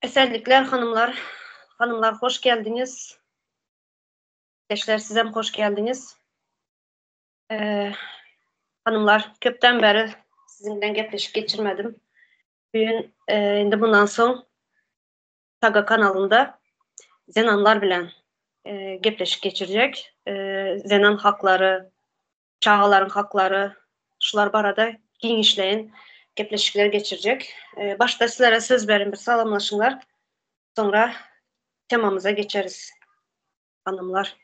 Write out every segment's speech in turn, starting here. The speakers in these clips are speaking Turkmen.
Esenlikler hanymlar. Hanymlar hoş geldiňiz. Ildeşler sizem hoş geldiňiz. Hanymlar köpden bäri siziň bilen gepleşik geçirmedim. Bu gün indi mundan soň Saga kanalynda zenanlar bilen gepleşik geçirjek. Zenan haklary, çagalaryň haklary şular barada giňişleýin gepleşikler geçirjek. Başda sizlere söz berin bir salamlaşyňlar. Soňra temamyza geçeris. Hanymlar.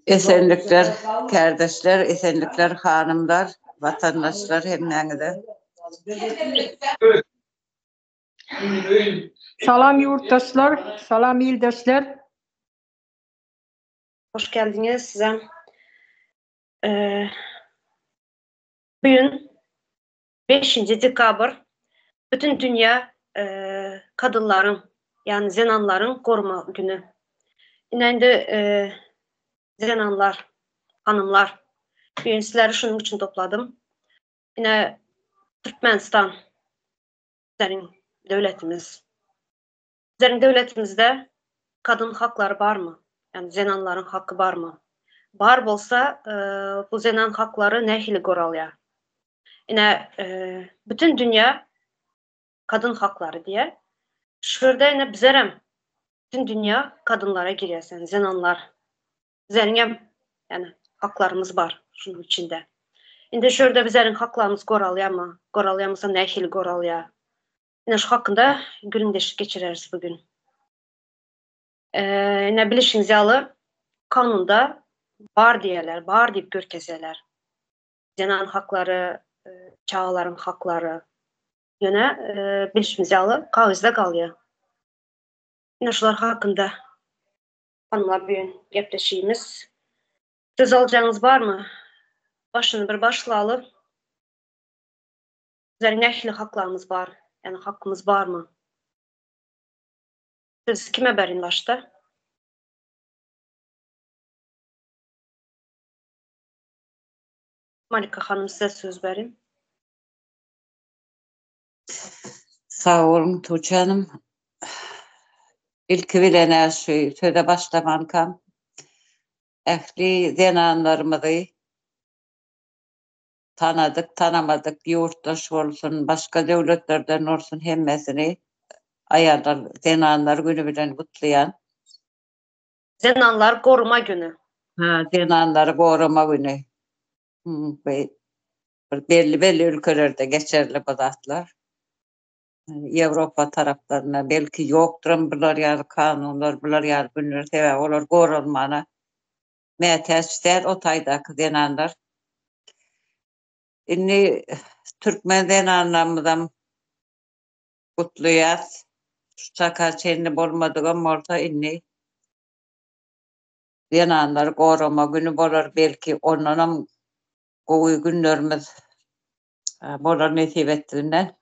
Esenlikler kärdeşler, esenlikler hanymlar, watandaşlar hemmäňize. Salam ýurtdaşlar, salam ildeşler. Hoş geldiňiz sizem. Bu gün beşinji dekabr bütün dünýä kadynlaryň, ýagny zenanlaryň goruma güni. Ine indi zenanlar, hanymlar, bu gün sizleri şunuň üçin topladym. Ine Türkmenistan bizleriň döwletimiz. Bizleriň döwletimizde kadyn haklary barmy? Ýagny zenanlaryň haky barmy? Bar bolsa, bu zenan haklary nähili goralýar? Ine, bütün dünýä kadyn haklary diýýär. Şu ýerde ine bizlerem bütün dünýä kadynlara girýäs, ýagny zenanlar. Bizleriňem ýagny haklarymyz bar şunuň içinde. Indi şu ýerde bizleriň haklarymyz goralýarmy? Goralýan bolsa nähili goralýar? Ine şu hakynda gürrüňdeşlik geçireris bu gün. Ine bilişiňiz ýaly kanunda bar diýerler, bar diýip görkezýärler. Zenan haklary, çagalaryň haklary. Ýöne bilşimiz ýaly kagyzda galýar. Ine şular hakynda hanymlar bu gün gepleşigimiz. Söz aljagyňyz barmy? Başyny bir başlaly. Bizleriň nähili haklarymyz bar? Ýagny hakymyz barmy? Sözi kime berin başda? Malika hanym size söz berin. Sag boluň Tuğçe hanym. Ilki bilen-ä şu söze başlamankam ähli zenanlarymyzy tanadyk, tanamadyk ýurtdaş bolsun, başga döwletlerden bolsun hemmesini aýallar, zenanlar güni bilen gutlaýan. Zenanlar goruma güni. Ha, zenanlary gorama güni. Bir belli-belli ülkelerde geçerli bu zatlar. Ýewropa taraplarynda belki ýokduram bular ýaly kanunlar, bular ýaly günler, sebäbi olar goralmana mätäç däl o taýdaky zenanlar. Indi türkmen zenanlarymyzam gutlaýas. Şu çaka çenli bolmadygam bolsa indi zenanlary gorama güni bolar belki ondanam gowy günlerimiz bolar nesip etdiginden.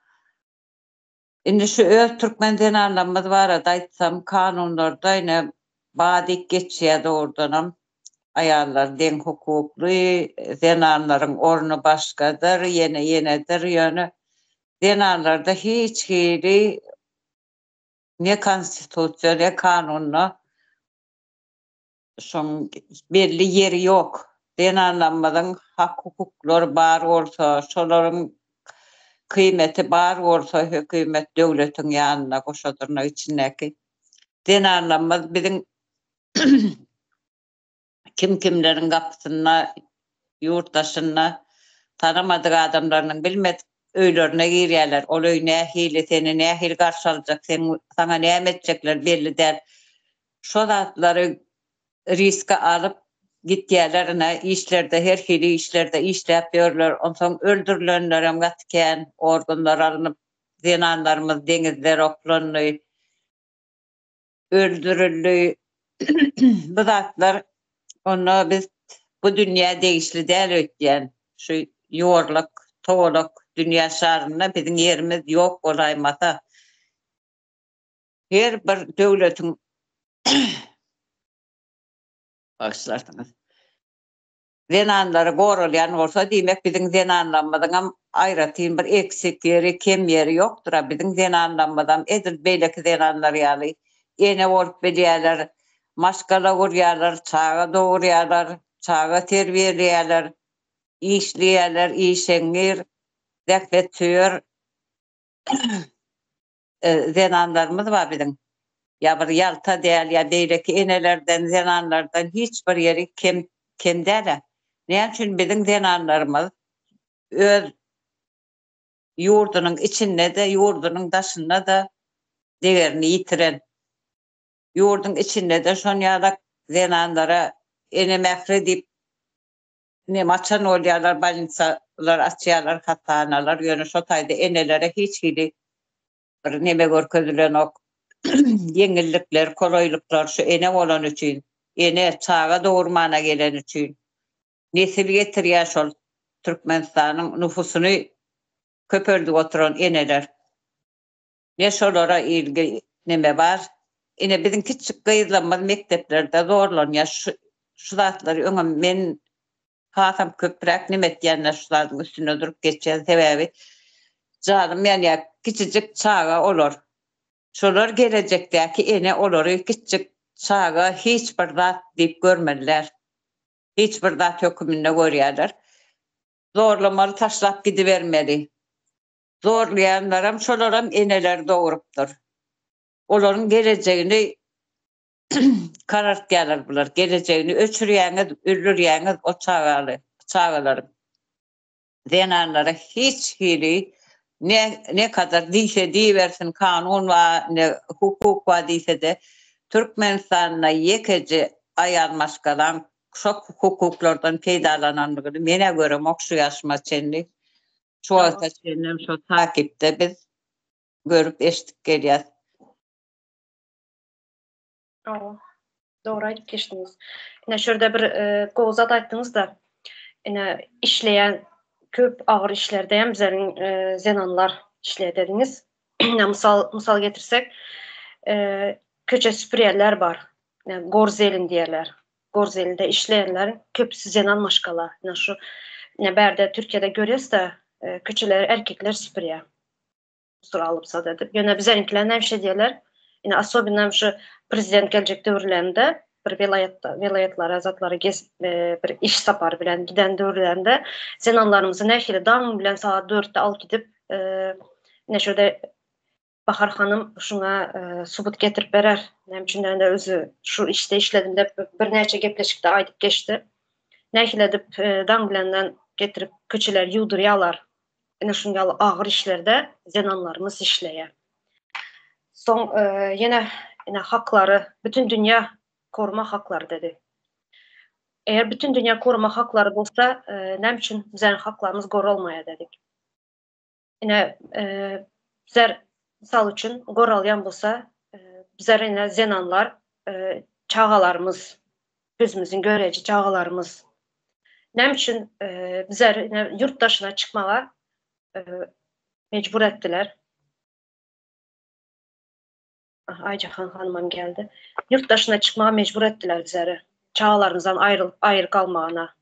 Indi şu öz türkmen zenanlarymyz barada aýtsam, kanunlarda ine badyk geçýär dogrudanam. Aýallar deň hukukly, zenanlaryň orny başgadyr, ýene ýenedir, ýöne zenanlarda hiç hili ne konstitusiýa, ne kanunda Şoň belli ýeri ýok. Zenanlarymyzyň hak-hukuklary bar bolsa, şolaryň kymeti bar bolsa hökümet döwletiň ýanynda goşa dyrnak içindäki zenanlarymyz biziň kim-kimleriň gapysynda ýurt daşynda tanamadyk adamlarynyň bilmedik öýlerine girýärler. Ol öý nähili, seni nähili garşy aljak, seň saňa näme etjekler belli däl. Şo zatlary riske alyp gitýärler ine işlerde her hili işlerde işläp ýörler. Onsoň öldürilenlerem gaty kän, organlar alnyp zenanlarymyz deňizlere oklandy. Öldürildi. Bu zatlar onda biz bu dünýä degişli däl öýtýän. Şu ýuwarlak, togalak dünýä şarynda biziň ýerimiz ýok bolaýmasa. Her bir döwletiň bagyşlarsyňyz. Zenanlary goralýan bolsa, diýmek biziň zenanlarymyzyňam aýratyn bir eksik ýeri, kem ýeri ýokdur-a. Biziň zenanlarymyzam edil beýleki zenanlar ýaly ene bolup bilýärler, maşgala gurýarlar, çaga dogurýarlar, çaga terbiýeleýärler, işleýärler, işeňňir, zähmetsöýer. Zenanlarymyz bar biziň. Ýa bir ýalta däl, ýa beýleki enelerden, zenanlardan hiç bir ýeri kem kem däl-ä. Näme üçin biziň zenanlarymyz öz ýurdunyň içinde-de, ýurdunyň daşynda-da degerini ýitiren. Ýurduň içinde-de şon ýalak zenanlara ene mähri diýip neme açan bolýarlar, bolnisalar açýarlar, hassahanalar, ýöne şo taýda enelere hiç hili bir neme görkezilenok. Ýeňillikler, kolaýlyklar şu ene bolany üçin, ene çaga dogurmana geleni üçin nesil getirýär şol Türkmenistanyň nufusyny köpeldip oturan eneler. Ne şolara ilgi neme bar. Ine biziň kiçjik gyzlarymyz mekdeplerde zorlanýar. Şu şu zatlary öňem men hasam köpräk neme etýänler şu zadyň üstünde durup geçýän sebäbi janym ýanýar kiçijik çaga olar. Şolar gelejekdäki ene olary kiçjik çaga hiç bir zat diýip görmeliler. Hiç bir zat höküminde görýärler. Zorlamaly taşlap gidibermeli. Zorlaýanlaram şolaram eneler dogrupdyr. Olaryň gelejegini karartýarlar bular. Gelejegini öçürýäňiz, öldürýäňiz o çagaly, çagalaryň. Zenanlara hiç hili ne ne kadar diýse diýibersin kanun bar, ne hukuk bar diýsede Türkmenistanda ýekeje aýal maşgalaň şo hukuklardan peýdalananlygyny men-ä göremok şu ýaşyma çenli. Şu wagta çenlem şo takipde biz görüp eşidip gelýäs. Hawa. Dogry aýdyp geçdiňiz. Ine şu ýerde bir e, gowy zat aýtdyňyz-da. Ine işleýän köp agyr işlerde hem bizleriň e, zenanlar işleýär dediňiz. Ine mysal mysal getirsek, e, köçe süpürýänler bar. Ine gorzelin diýerler. Gorzelinde işleýänleriň köpüsi zenan maşgala. Ine şu ine bärde Türkiýede görýäs-de, e, köçeleri erkekler süpürýär. Usur alyp zat edip. Ýöne bizeriňkiler näme şey diýerler? Ine asobinam şu prezident geljek döwürlerinde bir welaýatda, welaýatlara zatlara gez e, bir iş sapary bilen giden döwürlerinde zenanlarymyzy nähili daň bilen sagat 4-de alyp gidip, e, ine şurada Bahar hanym şuňa e, subut getirip berer. Näme üçin ýa özi şu işde işledim diýip birnäçe gepleşikde aýdyp geçdi. Nähili edip e, daň bilenden getirip köçeleri ýuwdurýarlar. Ine şuň ýaly agyr işlerde zenanlarymyz işleýär. Soň e, ýene ine haklary, bütün dünýä koruma haklary dedi. Eger bütün dünýä koruma haklary bolsa, e, näme üçin bizäň haklarymyz goralmaýar dedik. Ine, e, bizler mysal üçin goralýan bolsa, e, bizler ine zenanlar, e, çagalarymyz, gözümiziň göreji çagalarymyz. Näme üçin e, bizler ine ýurt daşyna çykmaga e, mejbur etdiler? Ah, Ayjahan hanymam geldi. Ýurt daşyna çykmaga mejbur etdiler bizleri. Çagalarymyzdan aýrylyp aýry galmagyna.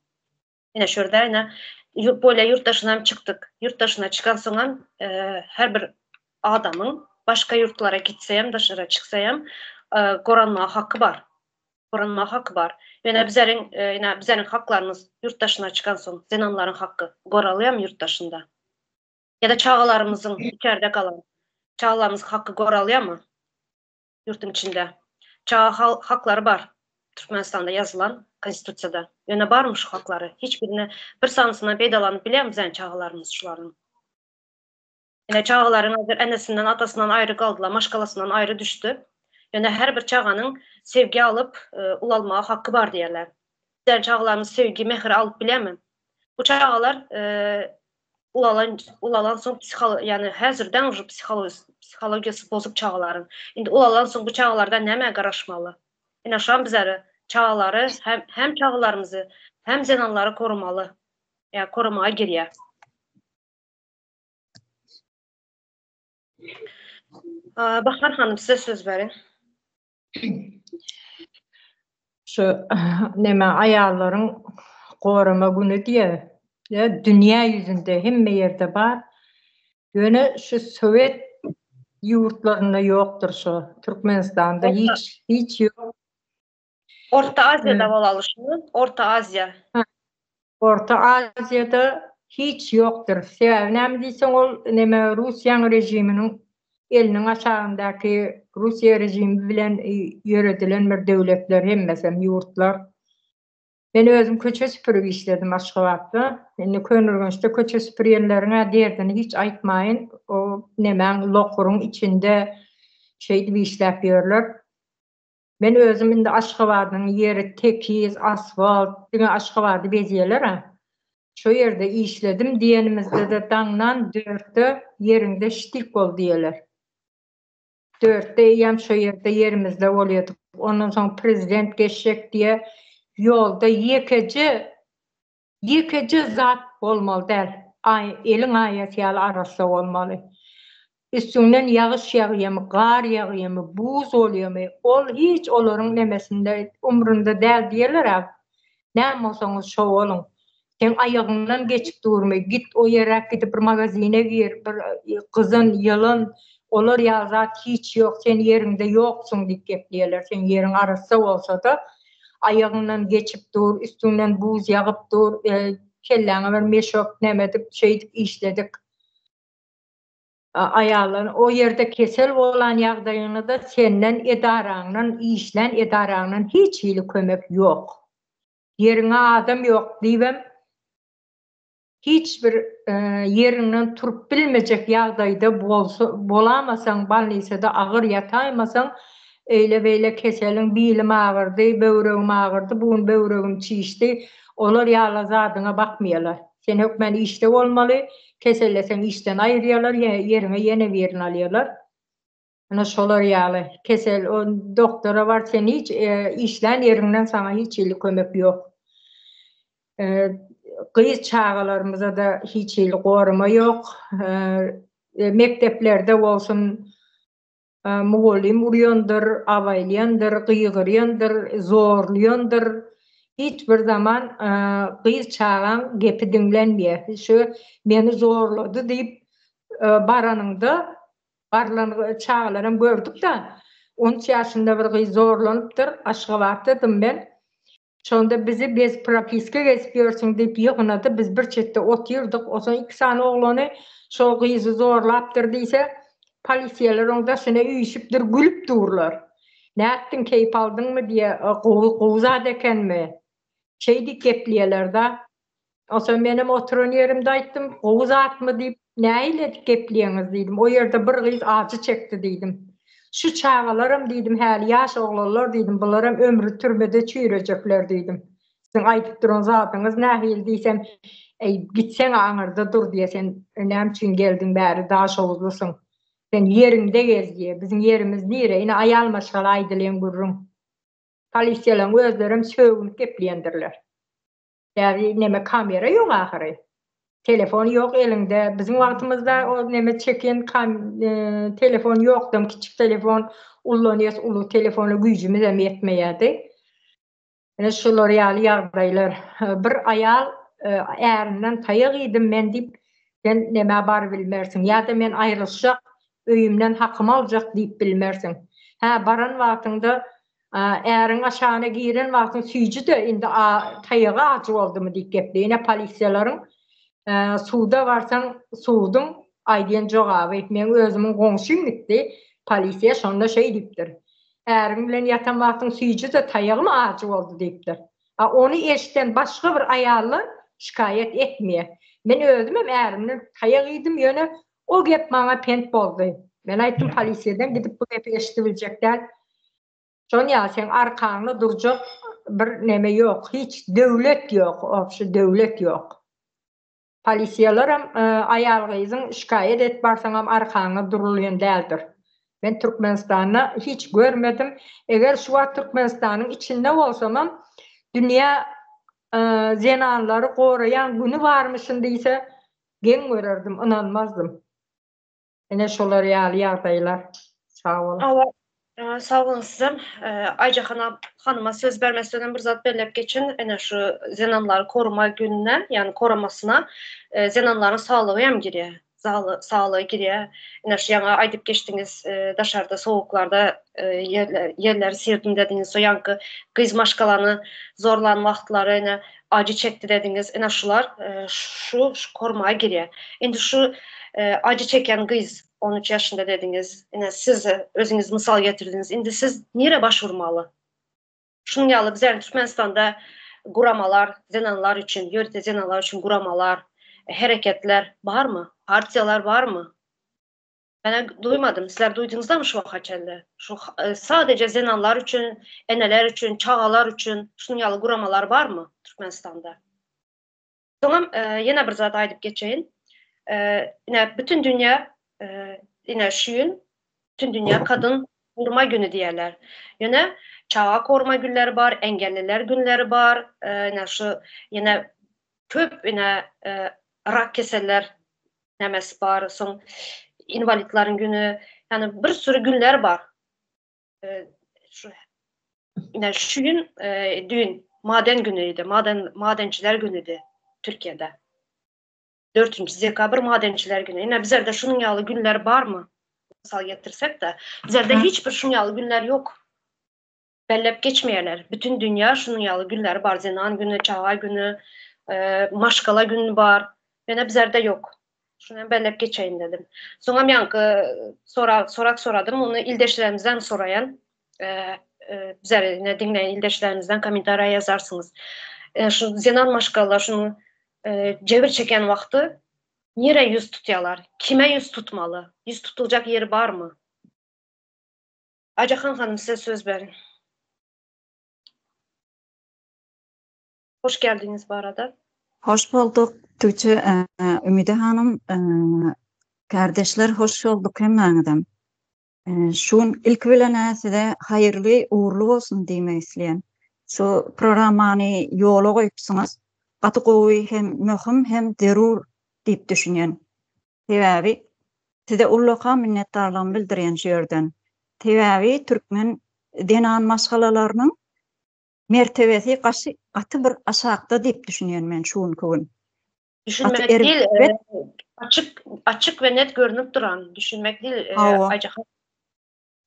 Ine şu ýerde ine bolýa ýurt daşyna hem çykdyk. Ýurt daşyna çykan soňam e, her bir adamyň başga ýurtlara gitse hem daşara çyksa hem e, goranmaga haky bar. Goranmaga haky bar. Ýöne bizleriň e, ine bizleriň haklarymyz ýurt daşyna çykan soň zenanlaryň haky goralýarmy ýurt daşynda? Ýa-da çagalarymyzyň içerde galan çagalarymyzyň haky goralýarmy? Ýurduň içinde çaga haklary bar. Türkmenistanda ýazylan konstitusiýada. Ýöne barmy şu haklary? Hiç birine bir sanysyndan peýdalanyp bilýärmi bizäň çagalarymyz şularyň? Ine çagalaryň häzir enesinden, atasyndan aýry galdylar, maşgalasyndan aýry düşdi. Ýöne her bir çaganyň sevgi alyp e, ulalmaga haky bar diýerler. Bizäň çagalarymyz söýgi, mähir alyp bilýärmi? Bu çagalar e, ulalan ulalan soň psiholo ýagny häzirden uje psihologiýasy bozuk çagalaryň. Indi ulalan soň bu çagalardan nämä garaşmaly? Ine şam bizleri çagalary hem hem çagalarymyzy hem zenanlary korumaly. Ýa korumaga girýär. Bahar hanym size söz berin. Şu neme aýallaryň gorama güni diýe. Dünýä ýüzünde hemme ýerde bar. Ýöne şu sowet ýurtlarynda ýokdur şo. Türkmenistanda hiç hiç ýok. Orta Aziýada bolaly şuny. Orta Aziýa. Orta Aziýada hiç ýokdur. Sebäbi näme diýseň ol neme Russiýaň režiminiň eliniň aşagyndaky Russiýa režimi bilen ýöredilen bir döwletler hemmesem ýurtlar. Men özüm köçe süpürip işledim Aşgabatda. Indi Köneürgençde köçe süpürýänleriň-ä derdini hiç aýtmaýyn. O nemäň lokuryň içinde şeýdip işläp ýörler. Men özüm indi Aşgabadyň ýeri tekiz, asfalt, diňe Aşgabady bezýäler-ä. Şo ýerde işledim diýenimizde-de daňdan dörtde ýeriňde ştik bol diýeler. Dörtde eýýäm şo ýerde ýerimizde bolýadyk. Ondan soň prezident geçjek diýe ýolda ýekeje Ýekeje zat bolmaly däl. Aý, eliň aýasy ýaly arassa bolmaly. Üstüňden ýagyş ýagýamy, gar ýagýamy, buz bolýamy, ol hiç olaryň nemesinde, umrunda däl diýerler-ä. Näme bolsaňyz şo boluň. Seň aýagyňdan geçip durmy, git o ýeräk gidip bir magazine gir, bir gyzyn, ýylyn, olar ýaly zat hiç ýok, sen ýeriňde ýoksuň diýip gepleýärler. Seň ýeriň arassa bolsa-da, Aýagyňdan geçip dur, üstüňden buz ýagyp dur, kelläňe bir meşok neme edip, şeýdip işledik. Aýallar o ýerde kesel bolan ýagdaýyňda senden edaraňdan, işlän edaraňdan hiç hili kömek ýok. Ýeriňe adam ýok diýibem Hiç bir ýeriňden turup bilmejek ýagdaýda bolsa, bolamasaň, bolnisada agyr ýataýmasaň, eýle-beýle keseliň, bilim agyrdy, böwregim agyrdy, bu gün böwregim çişdi, olar ýaly zadyňa bakmaýarlar. Sen hökmän işde bolmaly, keselleseň işden aýyrýarlar, ýeriňe ýene birini alýarlar. Ine şolar ýaly kesel o doktora bar sen hiç işlän ýeriňden saňa hiç hili kömek ýok. Gyz çagalarymyza-da hiç hili gorama ýok. Mekdeplerde bolsun mugallym urýandyr, abaýlaýandyr, gygyrýandyr, zorlaýandyr. Hiç bir zaman gyz çagaň gepi diňlenmeýär. Şu meni zorlady diýip baranyňda Barlan çagalaram gördük-de. On üç ýaşynda bir gyz zorlanypdyr. Aşgabatdadym men. Şonda bizi bez propiska gezip ýörsüň diýip ýygnady. Biz bir çetde otyrdyk. Onsoň iki sany oglany şol gyzy zorlapdyr diýse, polisiýalar oň daşyna üýşüpdir, gülüp durlar. Nätdiň, keýp aldyňmy diýe, gowy, gowy zat ekenmi? Şeý diýip gepleýärler-de. Onsoň menem oturan ýerimde aýtdym, gowy zatmy diýip, nähili edip gepleýäňiz diýdim. O ýerde bir gyz ajy çekdi diýdim. Şu çagalaram diýdim, häli ýaş oglanlar diýdim, bularam ömri türmede çüýrejekler diýdim. Siziň aýdyp duran zadyňyz nähili diýsem, Eý, gitseň aňyrda dur diýýär, sen näme üçin geldiň bäri, daşoguzlysyň. Sen ýeriňde gez diýýär. Biziň ýerimiz nire? Ine aýal maşgala aýdylýan gürrüň. Polisiýalaryň özlerem sögünip gepleýändirler. Sebäbi neme kamera ýok ahyry. Telefon ýok eliňde. Biziň wagtymyzda o neme çeken kam telefon ýokdam kiçik telefon ullanýas uly telefona güýjümizem ýetmeýärdi. Ine şular ýaly ýagdaýlar. Bir aýal ärinden taýak iýdim men diýip sen nämä barybilmersiň ýa-da men aýrylyşjak öýümden hakymy aljak diýip bilmersiň. Hä baran wagtyňda Äriň aşagyna giren wagtyň süýji-de indi taýagy ajy boldumy diýip gepleýär. Ine polisiýalaryň suda barsaň suduň aýdýan jogaby. Meň özümiň goňşym gitdi polisiýa şonda şeý diýipdir. Äriň bilen ýatan wagtyň süýji-de taýagymy ajy boldy diýipdir. A ony eşden başga bir aýallar şikaýat etmeýär. Men özümem ärimden taýak iýdim ýöne o gep maňa pent boldy. Men aýtdym polisiýadan gidip bu gepi eşidibiljek däl. Şon ýaly seň arkaňda durjak bir neme ýok, hiç döwlet ýok, obşi döwlet ýok. Polisiýalaram aýal gyzyň şikaýat edip barsaňam arkaňda durulýan däldir. Men Türkmenistanda hiç görmedim. Eger şu wagt Türkmenistanyň içinde bolsamam dünýä zenanlary goraýan güni barmyşyn diýse geň görerdim, ynanmazdym. Ine şolar ýaly ýagdaýlar. Sag boluň. Hawa. Sag boluň sizem. Aýjahan hanyma söz bermezden öň bir zat belläp geçin. Ine şu zenanlary koruma gününe, ýagny koramasyna zenanlaryň saglygy hem girýär. Saglygy girýär. Ine şu ýaňy aýdyp geçdiňiz, daşarda sowuklarda ýerleri syrdym dediňiz. Şo ýaňky gyz maşgalany zorlan wagtlary ine ajy çekdi dediňiz. Ine şular şu korumaga girýär. Indi şu ajy çeken gyz 13 ýaşynda dediňiz. Ine, siz özüňiz mysal getirdiňiz. Indi siz nirä baş urmaly? Şunuň ýaly bizäň Türkmenistanda guramalar, zenanlar üçin, ýörite zenanlar üçin guramalar, hereketler barmy? Partiýalar barmy? Men duýmadym. Sizler duýduňyzlarmy şu waka çenli? Şu sadeje zenanlar üçin, eneler üçin, çagalar üçin şunuň ýaly guramalar barmy Türkmenistanda? Soňam ýene bir zat aýdyp geçeýin. Ine, bütin dünýä ine şu gün bütin dünýä kadyn koruma güni diýerler. Ýöne çaga koruma günleri bar, engelliler günleri bar, ine şu ýene köp ine rak keseller nämesi bar, soň inwalidleriň güni, ýagny bir sürü günler bar. Şu ine şu gün düýn maden günüydi, maden madençiler günüdi Türkiýede. 4-nji dekabr madençiler güni. Ine bizlerde şunuň ýaly günler barmy? Mysal getirsek-de, bizlerde hiç bir şunuň ýaly günler ýok. Belläp geçmeýärler. Bütün dünýä şunuň ýaly günleri bar. Zenan güni, çaga güni, maşgala güni bar. Ýöne bizlerde ýok. Şuny hem belläp geçeýin dedim. Soňam ýaňky sorag sorak soradym, ony ildeşlerimizden soraýan. Bizleri ine diňleýän ildeşlerimizden kommentariýa ýazarsyňyz. Şu zenan maşgalalar şuny jebir çeken wagty nirä ýüz tutýarlar? Kime ýüz tutmaly? Ýüz tutuljak ýeri barmy? Aýjahan hanym size söz berin. Hoş geldiňiz bu arada. Hoş bolduk Tüwçe Ümide hanym kardeşler hoş bolduk hemmäňizem. Şu gün ilki bilen size haýyrly ugrly bolsun diýmek isleýän. Şu programmany ýola goýupsyňyz. Gaty gowy hem möhüm hem zerur diýip düşünýän. Sebäbi size ullakan minnetdarlygymy bildirýän şu ýerden. Sebäbi türkmen zenan maşgalalarynyň mertebesi gaşy gaty bir aşakda diýip düşünýän men şu günki gün. Düşünmek değil, e, açyk açyk we net görünüp duran düşünmek değil. E, Ayjahan.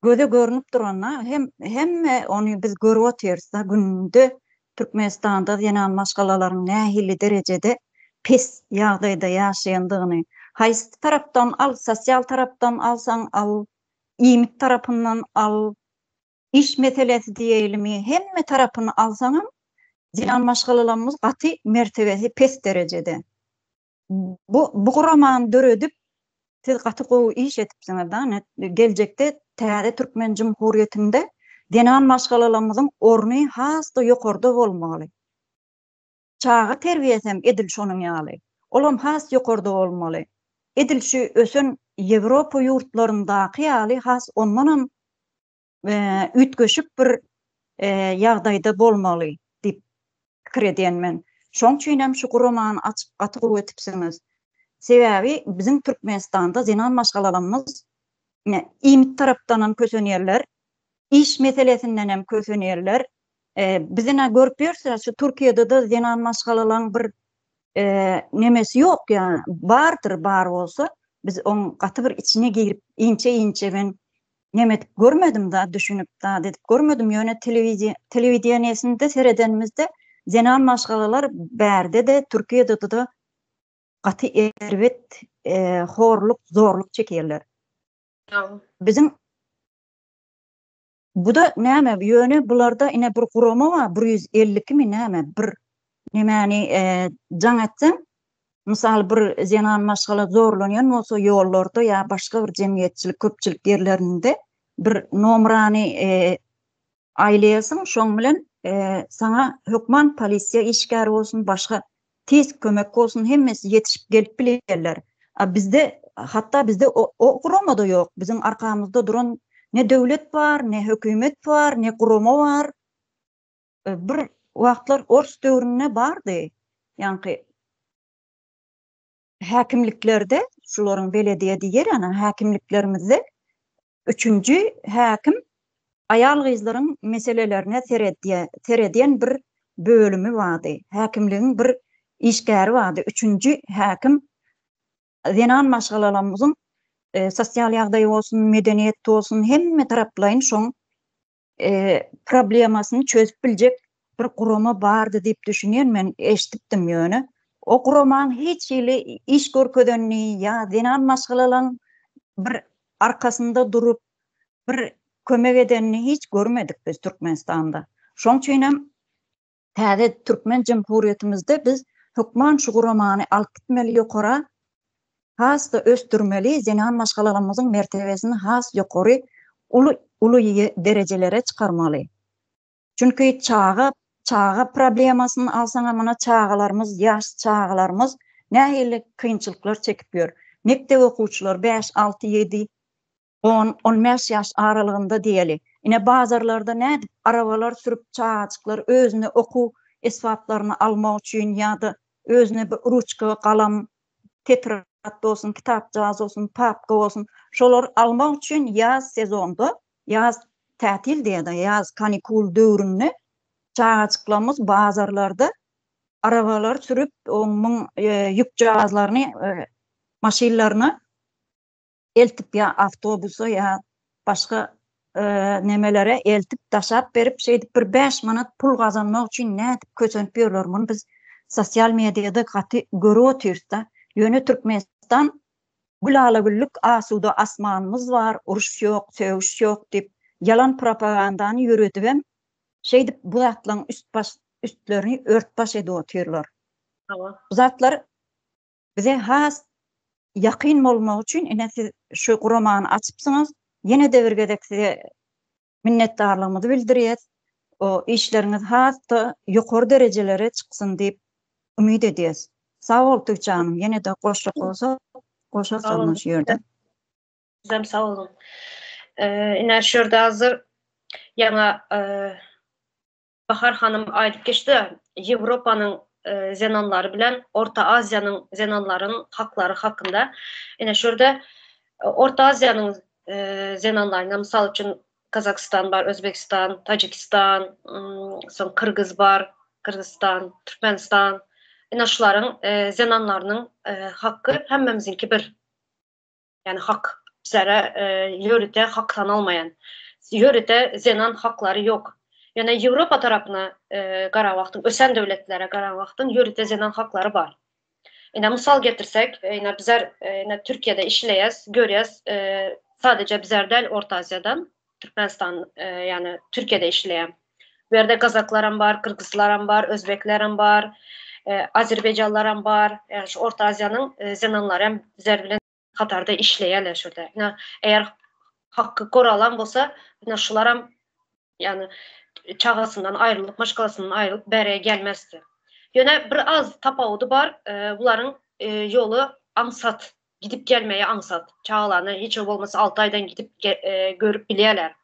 Göze görünüp duran hem hemme ony biz görüp otyrys da günde Türkmenistanda zenan maşgalalaryň nähili derejede pes ýagdaýda ýaşaýandygyny, haýsy tarapdan al, sosial tarapdan alsaň al, iýmit tarapyndan al, Iş meselesi diýeýlimi, hemme tarapyny alsaňam, zenan maşgalalarymyz gaty mertebesi pes derejede. Bu bu guramany döredip, siz gaty gowy iş edipsiňiz da, geljekde täze türkmen jumhuriýetinde zenan maşgalalarymyzyň orny has-da ýokarda bolmaly. Çaga terbiýesem edil şonuň ýaly. Olam has ýokarda bolmaly. Edil şu ösen Ýewropa ýurtlaryndaky ýaly has ondanam üýtgeşik bir ýagdaýda bolmaly diýip pikir edýän men. Şoň üçinem şu guramany açyp gaty gowy etipsiňiz. Sebäbi biziň Türkmenistanda zenan maşgalalarymyz iýmit tarapdanam kösenýärler, iş meselesindenem kösenýärler, Biz ine görüp ýörüs, şu Türkiýede-de zenan maşgalalaryň bir nemesi ýok, ýa bardyr, bar bolsa, biz oň gaty bir içine girip, inçe-inçe men neme edip görmedim da, düşünip zat edip görmedim, ýöne telewideniýesinde seredenimizde zenan maşgalalar bärde-de, Türkiýede-de gaty erbet horluk, zorluk çekýärler. Biziň Bu-da näme, ýöne bularda ine bir gurama bar, 152 mi näme, bir nemäni jaň etseň, mysal bir zenan maşgala zorlanýan bolsa ýollarda ýa başga bir jemgyýetçilik, köpçülik ýerlerinde bir nomrany aýlaýarsyň, şoň bilen saňa hökman polisiýa işgäri bolsun, başga Tiz kömek bolsun hemmesi ýetişip gelip bilýärler. A bizde hatda bizde o guramada ýok. Biziň arkamyzda duran ne döwlet bar, ne hökümet bar, ne gurama bar. Bir wagtlar ors döwründe bardy. Ýaňky häkimliklerde, şularyň belediýe diýer ýa häkimliklerimizde üçünji häkim. Aýal-gyzlaryň meselelerine seredýän bir bölümi bardy. Häkimligiň bir işgäri bardy. Üçünji häkim zenan maşgalalarymyzyň sosial ýagdaýy bolsun, medeniýet bolsun, hemme taraplaýyn şoň problemasyny çözüp biljek bir gurama bardy diýip düşünýän men eşidipdim ýöne o guramaň hiç hili iş görkezenini ýa zenan maşgalalaň bir arkasynda durup bir kömek edenini hiç görmedik biz Türkmenistanda. Şoň üçinem täze türkmen jemhuriýetimizde biz hökman şu guramany alyp gitmeli ýokara, has-da ösdürmeli, zenan maşgalalarymyzyň mertebesini has ýokary, uly uly derejelere çykarmaly. Çünki çaga çaga problemasyny alsaňam muna çagalarymyz, ýaş çagalarymyz nähili kynçylyklar çekip ýör. Mekdep okuwçylary bäş, alty, ýedi, on, 15 ýaş aralygynda diýeli. Ine bazarlarda nädip arabalar sürüp çagajyklar özüne okuw esbaplaryny almak üçin ýa-da özüne bir ruçka, galam, tetrat bolsun, kitapjagaz bolsun, papka bolsun, şolary almak üçin ýaz sezonda, ýaz tätil diýýär-de, ýaz kanikul döwründe çagajyklarymyz bazarlarda arabalar sürüp, onuň ýükjagazlaryny maşynlaryna eltip ýa awtobusa ýa başga nemelere eltip daşap berip şeýdip bir 5 manat pul gazanmak üçin nädip kösenip ýörler muny biz sosial mediada gaty görüp otyrys-da. Ýöne Türkmenistan gülala-güllük asuda asmanymyz bar, uruş ýok, sögüş ýok diýip ýalan propagandany ýöredibem şeýdip bu zatlaryň üst baş üstlerini ört baş edip otyrlar. Bu zatlar bize has ýakyn bolmagy üçin ine siz şu guramany açypsyňyz. Ýene-de bir gezek size minnetdarlygymyzy bildirýäs. O işleriňiz has-da ýokary derejelere çyksyn diýip umyt edýäs. Sag bol Tüýçe hanym, ýene-de goşjak bolsa goşarys onda şu ýerde. Sizem sag boluň. Ine şu ýerde hazir ýaňa Bahar hanym aýdyp geçdi, Ýewropanyň zenanlary bilen Orta Aziýanyň zenanlaryň haklary hakynda. Ine şu ýerde Orta Aziýanyň zenanlaryna mysal üçin Gazagystan bar, Özbegistan, Tajikistan, soň Kyrgyz bar, Gyrgyzystan, Türkmenistan. Ine şularyň zenanlarynyň haky hemmemiziňki bir. Ýagny hak bizlere ýörite hak sanalmaýan. Ýörite zenan haklary ýok. Ýöne Ýewropa tarapyna garan wagtyň, ösen döwletlere garan wagtyň ýörite zenan haklary bar. Ine mysal getirsek, ine bizler ine Türkiýede işleýäs, görýäs, sadeje bizler däl Orta Aziýadan, Türkmenistan ýagny Türkiýede işleýän. Bu ýerde gazaklaram bar, gyrgyzlaram bar, özbeklerem bar, azerbaýjanlaram bar. Ýagny şu Orta Aziýanyň zenanlary hem bizler bilen hatarda işleýärler şu ýerde. Ine, eger haky goralan bolsa, ine şularam ýagny çagasyndan aýrylyp, maşgalasyndan aýrylyp bäriye gelmezdi. Ýöne bir az tapawudy bar, bularyň ýoly aňsat, gidip gelmegi aňsat. Çagalaryny hiç bolmasa 6 aýdan gidip görüp bilýärler.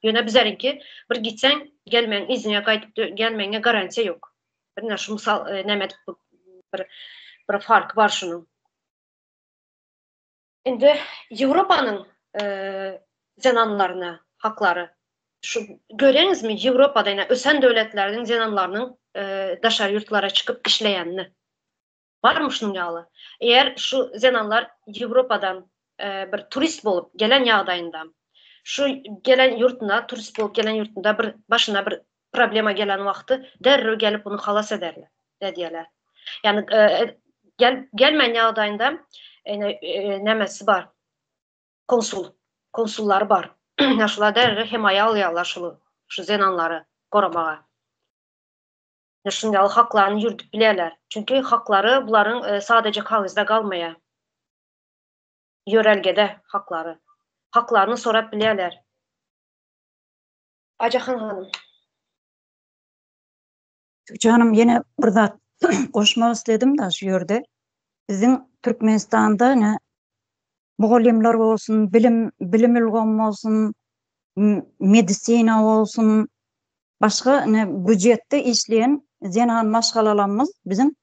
Ýöne bizleriňki bir gitseň gelmegiň yzyňa gaýdyp gelmegiňe garantiýa ýok. Bir ine şu mysal e, näme edip bir bir farky bar şunuň. Indi Ýewropanyň e, zenanlaryna haklary şu göreňizmi Ýewropada ýa ösen döwletleriň zenanlarynyň e, daşary ýurtlara çykyp işleýänini. Barmy şunuň ýaly? Eger şu zenanlar Ýewropadan bir turist bolup gelen ýagdaýynda, şu gelen ýurtuna, turist bolup gelen ýurtunda bir başyna bir problema gelen wagty derrew gelip bunu halas ederler, edýärler. Ýagny gel gelmän ýagdaýynda ene nämesi bar? Konsul, konsullary bar. Şular derrew hemaýa alýarlar şul şu zenanlary goramaga. Şunuň ýaly haklaryny ýürdüp bilýärler. Çünki haklary bularyň sadaja kagyzda galmaýar. Ýörelgede haklary. Haklaryny sorap bilýärler. Ajahan hanym. Tüýçe hanym ýene bir zat goşmak isledim-de şu ýerde. Biziň Türkmenistanda ine mugallymlar bolsun, bilim bilim ulgamy bolsun, medisina bolsun, Başga ine býujetde işleýän zenan maşgalalarymyz biziň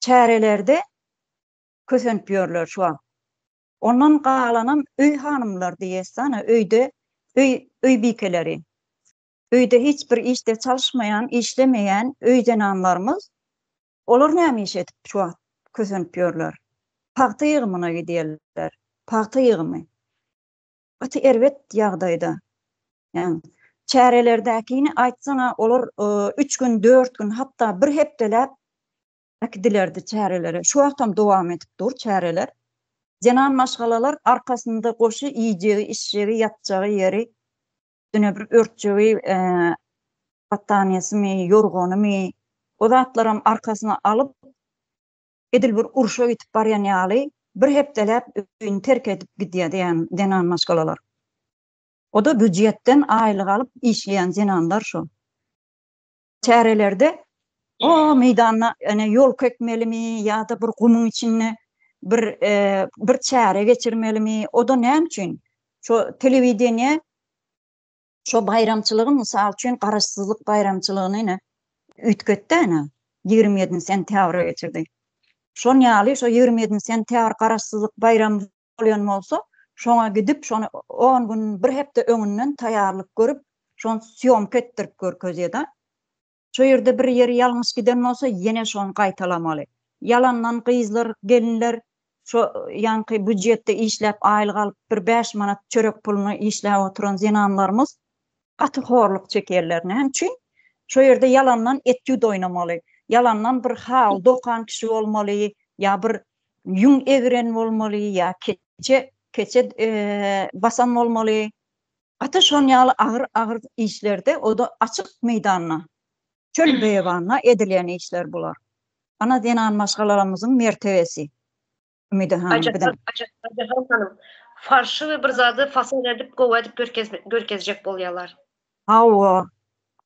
çärelerde kösenip ýörler şu wagt. Ondan galanam öý hanymlar diýesana öýde öý öý bikeleri. Öýde hiç bir işde çalyşmaýan, işlemeýän öý zenanlarymyz, olar näme iş edip şu wagt kösenip ýörler? Pagta ýygymyna gidýärler. Pagta ýygymy. Gaty erbet ýagdaýda. Ýagny çärelerdäkini aýtsaň-a olar üç gün, dört gün, hatda bir hepdeläp äkidilerdi çärelere. Şu wagtam dowam edip dur çäreler. Zenan maşgalalar arkasynda goşy, iýjegi, içjegi, ýatjagy ýeri, üstüne bir örtjegi, battaniýasymy, ýorganymy, o zatlaram arkasyna alyp, edil bir urşa gidip barýan ýaly bir hepdeläp öýüni terk edip gidýär diýen zenan maşgalalar. O-da býujetden aýlyk alyp işleýän zenanlar şo. Çärelerde o meýdanda ene ýolka ekmelimi ýa-da bir gumuň içinde bir bir çäre geçirmelimi, o-da näme üçin? Şo telewideniýe şo baýramçylygy mysal üçin Garaşsyzlyk baýramçylygyny ine üýtgetdi ene 27 sentýabra geçirdi. Şon ýaly şo 27 sentýabr Garaşsyzlyk baýramy bolýan bolsa, şoňa gidip, şony on gün, bir hepde öňünden taýýarlyk görüp, şony sýomka etdirip görkezýär-de. Şo ýerde bir ýeri ýalňyş giden bolsa, ýene şony gaýtalamaly. Ýalandan gyzlar, gelinler şo ýaňky býujetde işläp, aýlyk alyp, bir bäş manat çörek puluna işläp oturan zenanlarymyz gaty horluk çekýärler. Näme üçin? Şo ýerde ýalandan etýud oýnamaly. Ýalandan bir haly dokan kişi bolmaly ýa bir ýüň egren bolmaly ýa keçe keçe basan bolmaly. Gaty şon ýaly agyr-agyr işlerde, o-da açyk meýdanda, çöl-beýewanda edilýän işler bular. Ana zenan maşgalalarymyzyň mertebesi. Ümide hanym biziň. Ajahan hanym, farşywy bir zady fason edip gowy edip görkezjek bolýalar. Hawa.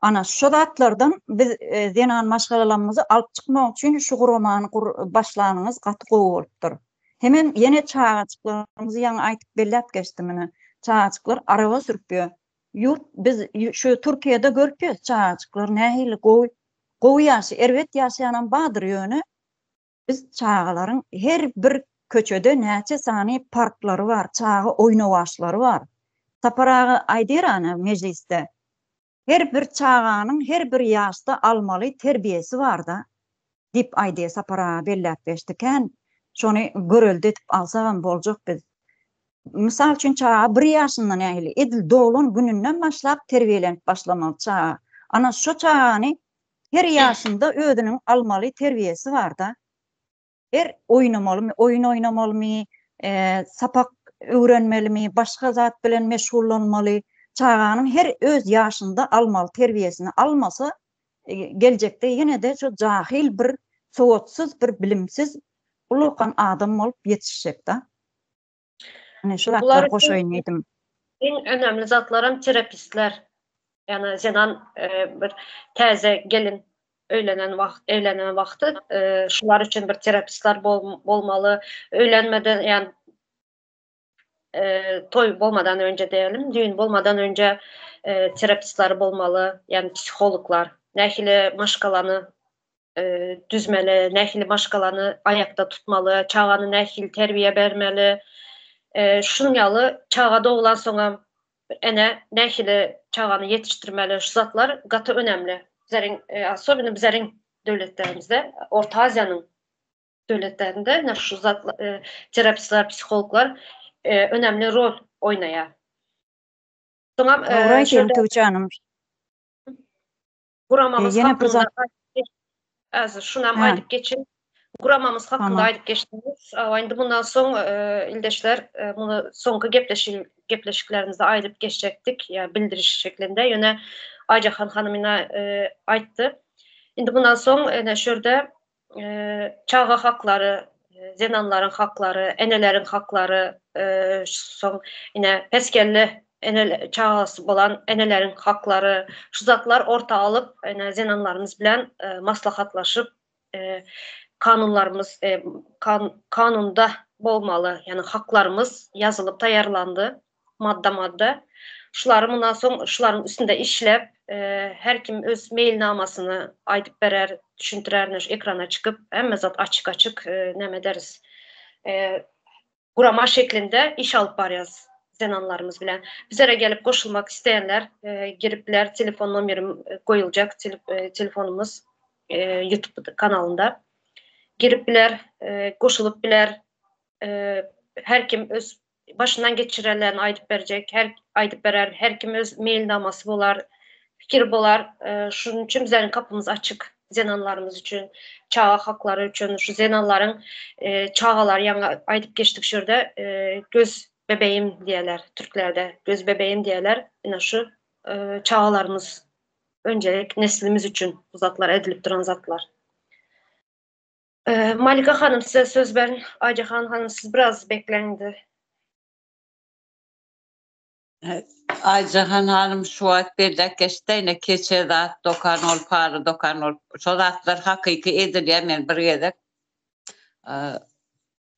Ana şo zatlardan biz zenan maşgalalarymyzy alyp çykmak üçin şu guramany başlanyňyz gaty gowy bolupdyr. Hemem ýene çagajyklarymyzy ýaňy aýtyp belläp geçdim ine. Çagajyklar araba sürüp ýör. Ýurt biz şu Türkiýede görüp ýörüs çagajyklar nähili gowy gowy ýaşy erbet ýaşaýanam bardyr ýöne Biz çagalaryň her bir köçede näçe sany parklary bar, çaga oýnawaçlary bar. Sapar aga aýdýar ana mejlisde, her bir çaganyň her bir ýaşda almaly terbiýesi bar-da diýip aýdýar Sapar aga belläp geçdi. Kän şony görelde edip alsagam boljak biz. Mysal üçin çaga bir ýaşynda nähili edil doglan gününden başlap terbiýelenip başlamaly çaga. Ana şo çagany Her ýaşynda özüniň almaly terbiýesi barda. Her oýnamalymy, oýun oýnamalymy, sapak öwrenmelimi, başga zat bilen meşgullanmaly. Çaganyň her öz ýaşynda almaly terbiýesini almasa, geljekde ýene-de şo jahyl bir, sowatsyz bir, bilimsiz ulakan adam bolup ýetişjekda. Ine şu zatlary goşaýyn diýdim. Iň önemli zatlaram terapistler. Ýagny zenan e, bir täze gelin öýlenen wagt, evlenen wagty e, şular üçin bir terapistler bol, bolmaly. Öýlenmeden, ýagny e, toý bolmadan önce diýelim, düýn bolmadan önce e, terapistler bolmaly, ýagny psihologlar. Nähili maşgalany düzmeli, nähili maşgalany aýakda tutmaly, çagany nähili terbiýe bermeli. Şunuň ýaly çaga doglan soňam ene nähili çagany ýetişdirmeli, şu zatlar gaty önemli. Bizleriň, особенно bizleriň döwletlerimizde, Orta Aziýanyň döwletlerinde ine şu zatlar, terapistler, psihologlar önemli rol oýnaýar. Soňam Dogry aýdýaň Tuğçe hanym. Guramamyz Ýene bir zat Äzi şunam aýdyp geçin. Guramamyz hakynda aýdyp geçdiňiz. Indi mundan soň ildeşler muny soňky gepleşik gepleşiklerimizde aýdyp geçjekdik, ýa bildiriş şeklinde. Ýöne Aýjahan hanym ine aýtdy. Indi mundan soň ine şu ýerde çaga haklary, zenanlaryň haklary, eneleriň haklary, soň ine pes kelle ene çagasy bolan eneleriň haklary, şu zatlar orta alyp, ine zenanlarymyz bilen maslahatlaşyp, kanunlarymyz kanunda bolmaly, ýagny haklarymyz ýazylyp taýýarlandy. madda-madda. Şulary mundan soň şularyň üstünde işläp, her kim öz meýilnamasyny aýdyp berer, düşündirer, şu ekrana çykyp, hemme zat açyk-açyk näme ederis. Gurama şeklinde iş alyp barýas. Zenanlarymyz bilen. Bizlere gelip goşulmak isleýänler girip biler. Telefon nomerim goýuljak telefonymyz YouTube kanalynda. Girip biler, goşulyp biler. Her kim öz başyndan geçirenlerini aýdyp berjek, her aýdyp berer, her kim öz meýilnamasy bolar, pikiri bolar. Şunuň üçin bizleriň kapymyz açyk zenanlarymyz üçin, çaga haklary üçin, şu zenanlaryň çagalary ýaňy aýdyp geçdik şu ýerde göz bebeğim diýerler türklerde, göz bebeğim diýerler. Ine şu çagalarymyz önjelik neslimiz üçin bu zatlar edilip duran zatlar. Malika hanym size söz berin. Ayjahan hanym siz biraz bekleňdi. Ayjahan hanym şu wagt belläp geçdi ine keçe zat dokan bolup haly dokan bolup şo zatlar hakyky edilýär men bir gezek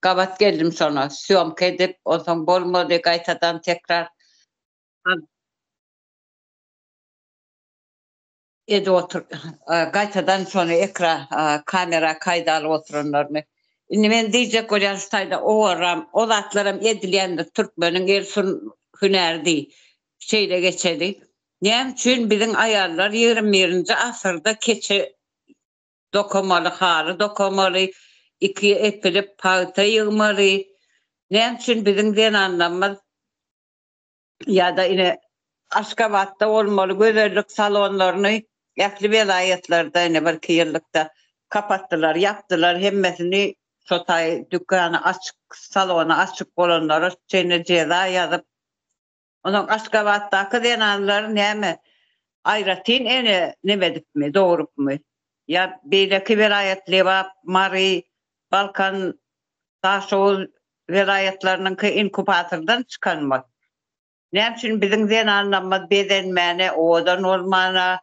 gabat geldim şona sýomka edip onsoň bolmady gaýtadan tekrar edip otur gaýtadan şony ekran kamera kaýda alyp oturanlaryny. Indi men diýjek bolýan şu taýda owaram o zatlaram edilýändir türkmeniň el hünäri diý şeýle geçeli. Näme üçin biziň aýallar 21-nji asyrda keçe dokamaly, haly dokamaly, ikiye epilip pagta ýygmaly? Näme üçin biziň zenanlarymyz ýa-da ine Aşgabatda bolmaly gözellik salonlaryny ähli welaýatlarda ine birki ýyllykda kapatdylar, ýapdylar hemmesini şo taý dükany açyk, salony açyk bolanlara çenli jeza ýazyp, onsoň Aşgabatdaky zenanlar näme aýratyn ene neme edipmi, dogrupmy? Ýa beýleki welaýat Lebap, Mary, Balkan, Daşoguz welaýatlarynyňky inkubatordan çykanmy? Näme üçin biziň zenanlarymyz bezenmäne, owadan bolmana,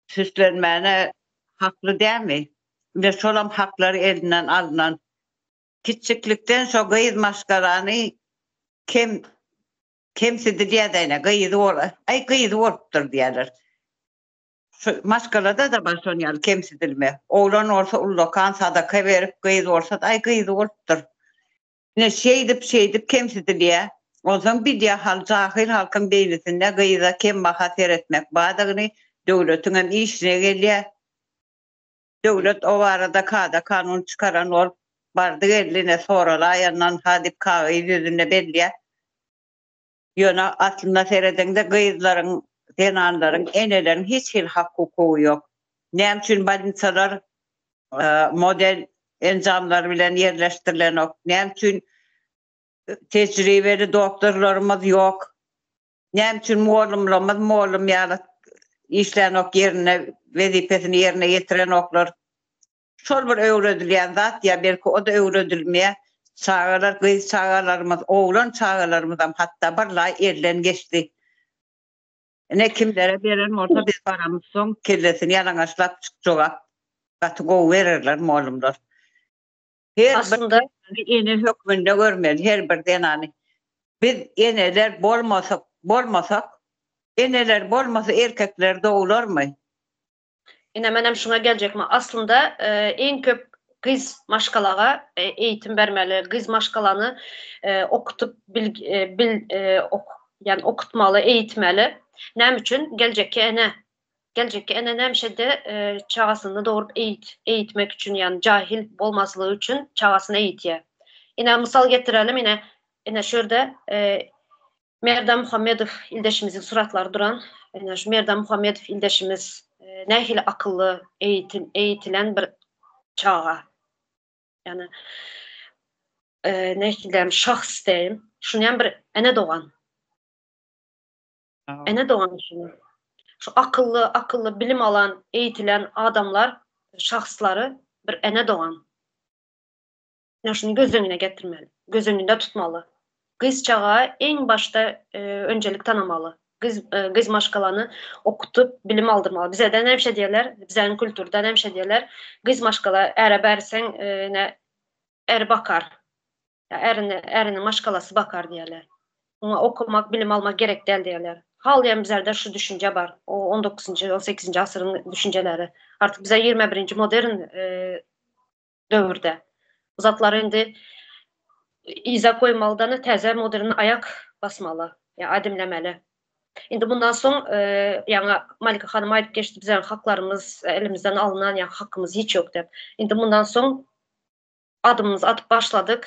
süslenmäne hakly dälmi? Ine şolam haklary elinden alnan. Kiçjiklikden şo gyz maşgalany kem kemsidilýär-de ine gyzy bol, aý gyzy bolupdyr diýýärler. Şu maşgalada-da bar şon ýaly kemsidilme. Oglan bolsa ullakan sadaka berip, gyz bolsa-da aý gyzy bolupdyr. Ine şeýdip şeýdip kemsidilýär. Onsoň bilýär hal jahyl halkyň beýnisinde gyza kembaha seretmek bardygyny, döwletiňem işine gelýär. Döwlet o barada kada kanun çykaran bolup bardy geldi ine soralaýandan ha diýip kagyz ýüzünde belleýär. Ýöne aslynda seredeňde gyzlaryň, zenanlaryň, eneleriň hiç hili hak-hukugy ýok. Näme üçin bolnisalar model enjamlar bilen ýerleşdirilenok? Näme üçin tejribeli doktorlarymyz ýok? Näme üçin mugallymlarymyz mugallym ýaly işlänok ýerinde wezipesini ýerine ýetirenoklar? Şol bir öwredilýän zat ýa belki o-da öwredilmeýär. Çagalar, gyz çagalarymyz, oglan çagalarymyzam hatda bir laý elden geçdi. Ine kimlere beren bolsa biz baramyzsoň kellesini ýalaňaçlap jogap gaty gowy bererler mugallymlar. Her bir Aslynda ene hökmünde görmeli her bir zenany. Biz eneler bolmasak, bolmasak, eneler bolmasa erkekler doglarmy? Ine menem şuňa geljekmi. Aslynda iň köp gyz maşgalaga eýitim bermeli, gyz maşgalany okutyp bil bil ýani okutmaly, eýitmeli. Näme üçin? Geljekki ene. Geljekki ene nämişede çagasyny dogrup eýit eýitmek üçin ýani jahil bolmazlygy üçin çagasyny eýitýär. Ine mysal getirelim ine ine şu ýerde Merdan Muhammedow ildeşimiziň suratlary duran. Ine şu Merdan Muhammedow ildeşimiz nähili akylly, eýitil, eýitilen bir çaga. Ýani nähili diýelim, şahs diýeýin. Şuny hem bir ene dogan. Ene dogan şuny. Şu akylly, akylly bilim alan, eýitilen adamlar, şahslary bir ene dogan. Ine şuny göz öňüne getirmeli, göz öňünde tutmaly. Gyz çaga iň başda önjelik tanamaly. Gyz gyz maşgalany okutyp bilim aldyrmaly. Bizede näme şe diýerler, bizäniň kulturda näme şe diýerler. Gyz maşgala äre berseň ine äri bakar. Ýa ärine äriniň maşgalasy bakar diýerler. Oňa okamak, bilim almak gerek däl diýerler. Halýam bizlerde şu düşünje bar. O on dokuzynjy, on sekizinji asyryň düşünjeleri. Artyk bize ýigrimi birinji modern döwürde. Bu zatlary indi yza goýmalydan täze modern aýak basmaly, ýa ädimlemeli. Indi mundan soň ýaňy Malika hanym aýdyp geçdi, biziň haklarymyz elimizden alnan, ýa hakymyz hiç ýok diýip. Indi mundan soň adymymyzy atyp başladyk,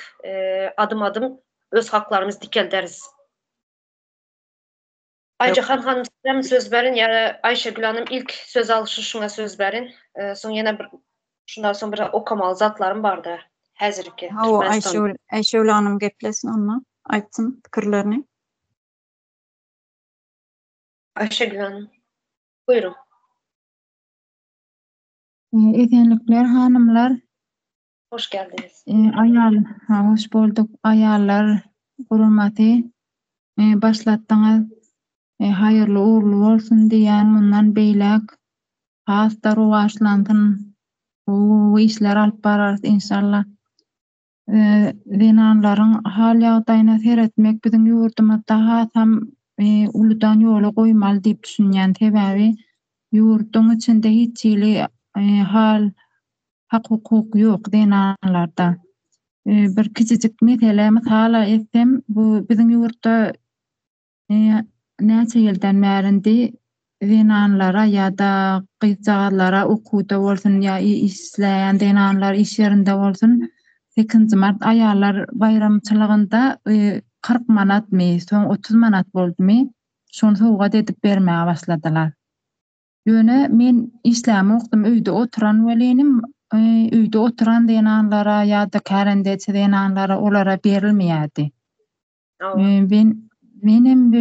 adym-adym öz haklarymyzy dikelderis. Aýjahan hanym sizem söz berin ýa Aýşegül hanym ilk söz alyşy şuňa söz berin. Soň ýene bir şundan soň bir okamaly zatlarym bardy häzirki. Hawa Aýşegül Aýşegül hanym geplesin onda aýtsyn pikirlerini. Aýşegül hanym buýruň. Esenlikler hanymlar. Hoş geldiňiz. Aýal, ha hoş bolduk. Aýallar guramasy başlatdyňyz. Haýyrly ugrly bolsun diýýän mundan beýläk has-da rowaçlansyn. Gowy işler alyp bararys inşallah. Zenanlaryň hal-ýagdaýyna seretmek biziň ýurdumyzda hasam uludan ýola goýmaly diýip düşünýän. Sebäbi ýurduň içinde hiç hili hal hak-hukuk ýok zenanlarda. Bir kiçijik mesele mysal etsem, bu biziň ýurtda näçe ýyldan bäri indi zenanlara ýa-da gyzjagazlara okuwda bolsun ýa işleýän zenanlar iş ýerinde bolsun sekizinji mart aýallar baýramçylygynda 40 manatmy, soň 30 manat boldumy, şony sowgat edip bermäge başladylar. Ýöne men işlämokdym, öýde oturan welinim, öýde oturan zenanlara ýa-da kärendeçi zenanlara olara berilmeýärdi. Men menem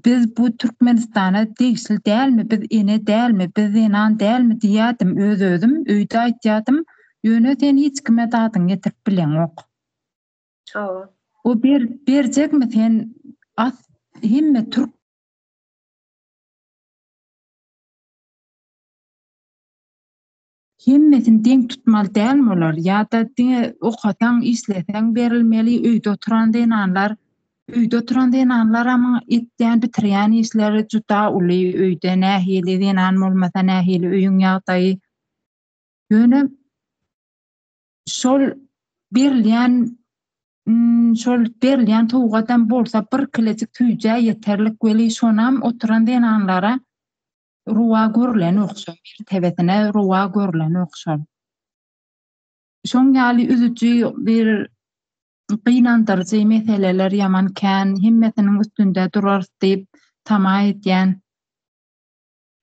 biz bu Türkmenistana degişli dälmi, biz ene dälmi, biz zenan dälmi diýýärdim öz-özüm, öýde aýtýardym. Ýöne sen hiç kime dadyňy ýetirip bileňok. Hawa. O ber berjekmi sen as hemme türk Hemmesini deň tutmaly dälmi olar? Ýa-da diňe okasaň, işleseň berilmeli, öýde oturan zenanlar, öýde oturan zenanlaramyň etýän, bitirýän işleri juda uly, öýde nähili zenan bolmasa nähili öýüň ýagdaýy. Ýöne şol berilýän şol berilýän sowgadam bolsa bir kilejik süýjä ýeterlik weli şonam oturan zenanlara Rowa görülenok şo mertebesine rowa görülenok şol. Şoň ýaly üzüji bir gynandyryjy meseleler ýaman kän hemmesiniň üstünde durarys diýip tama edýän.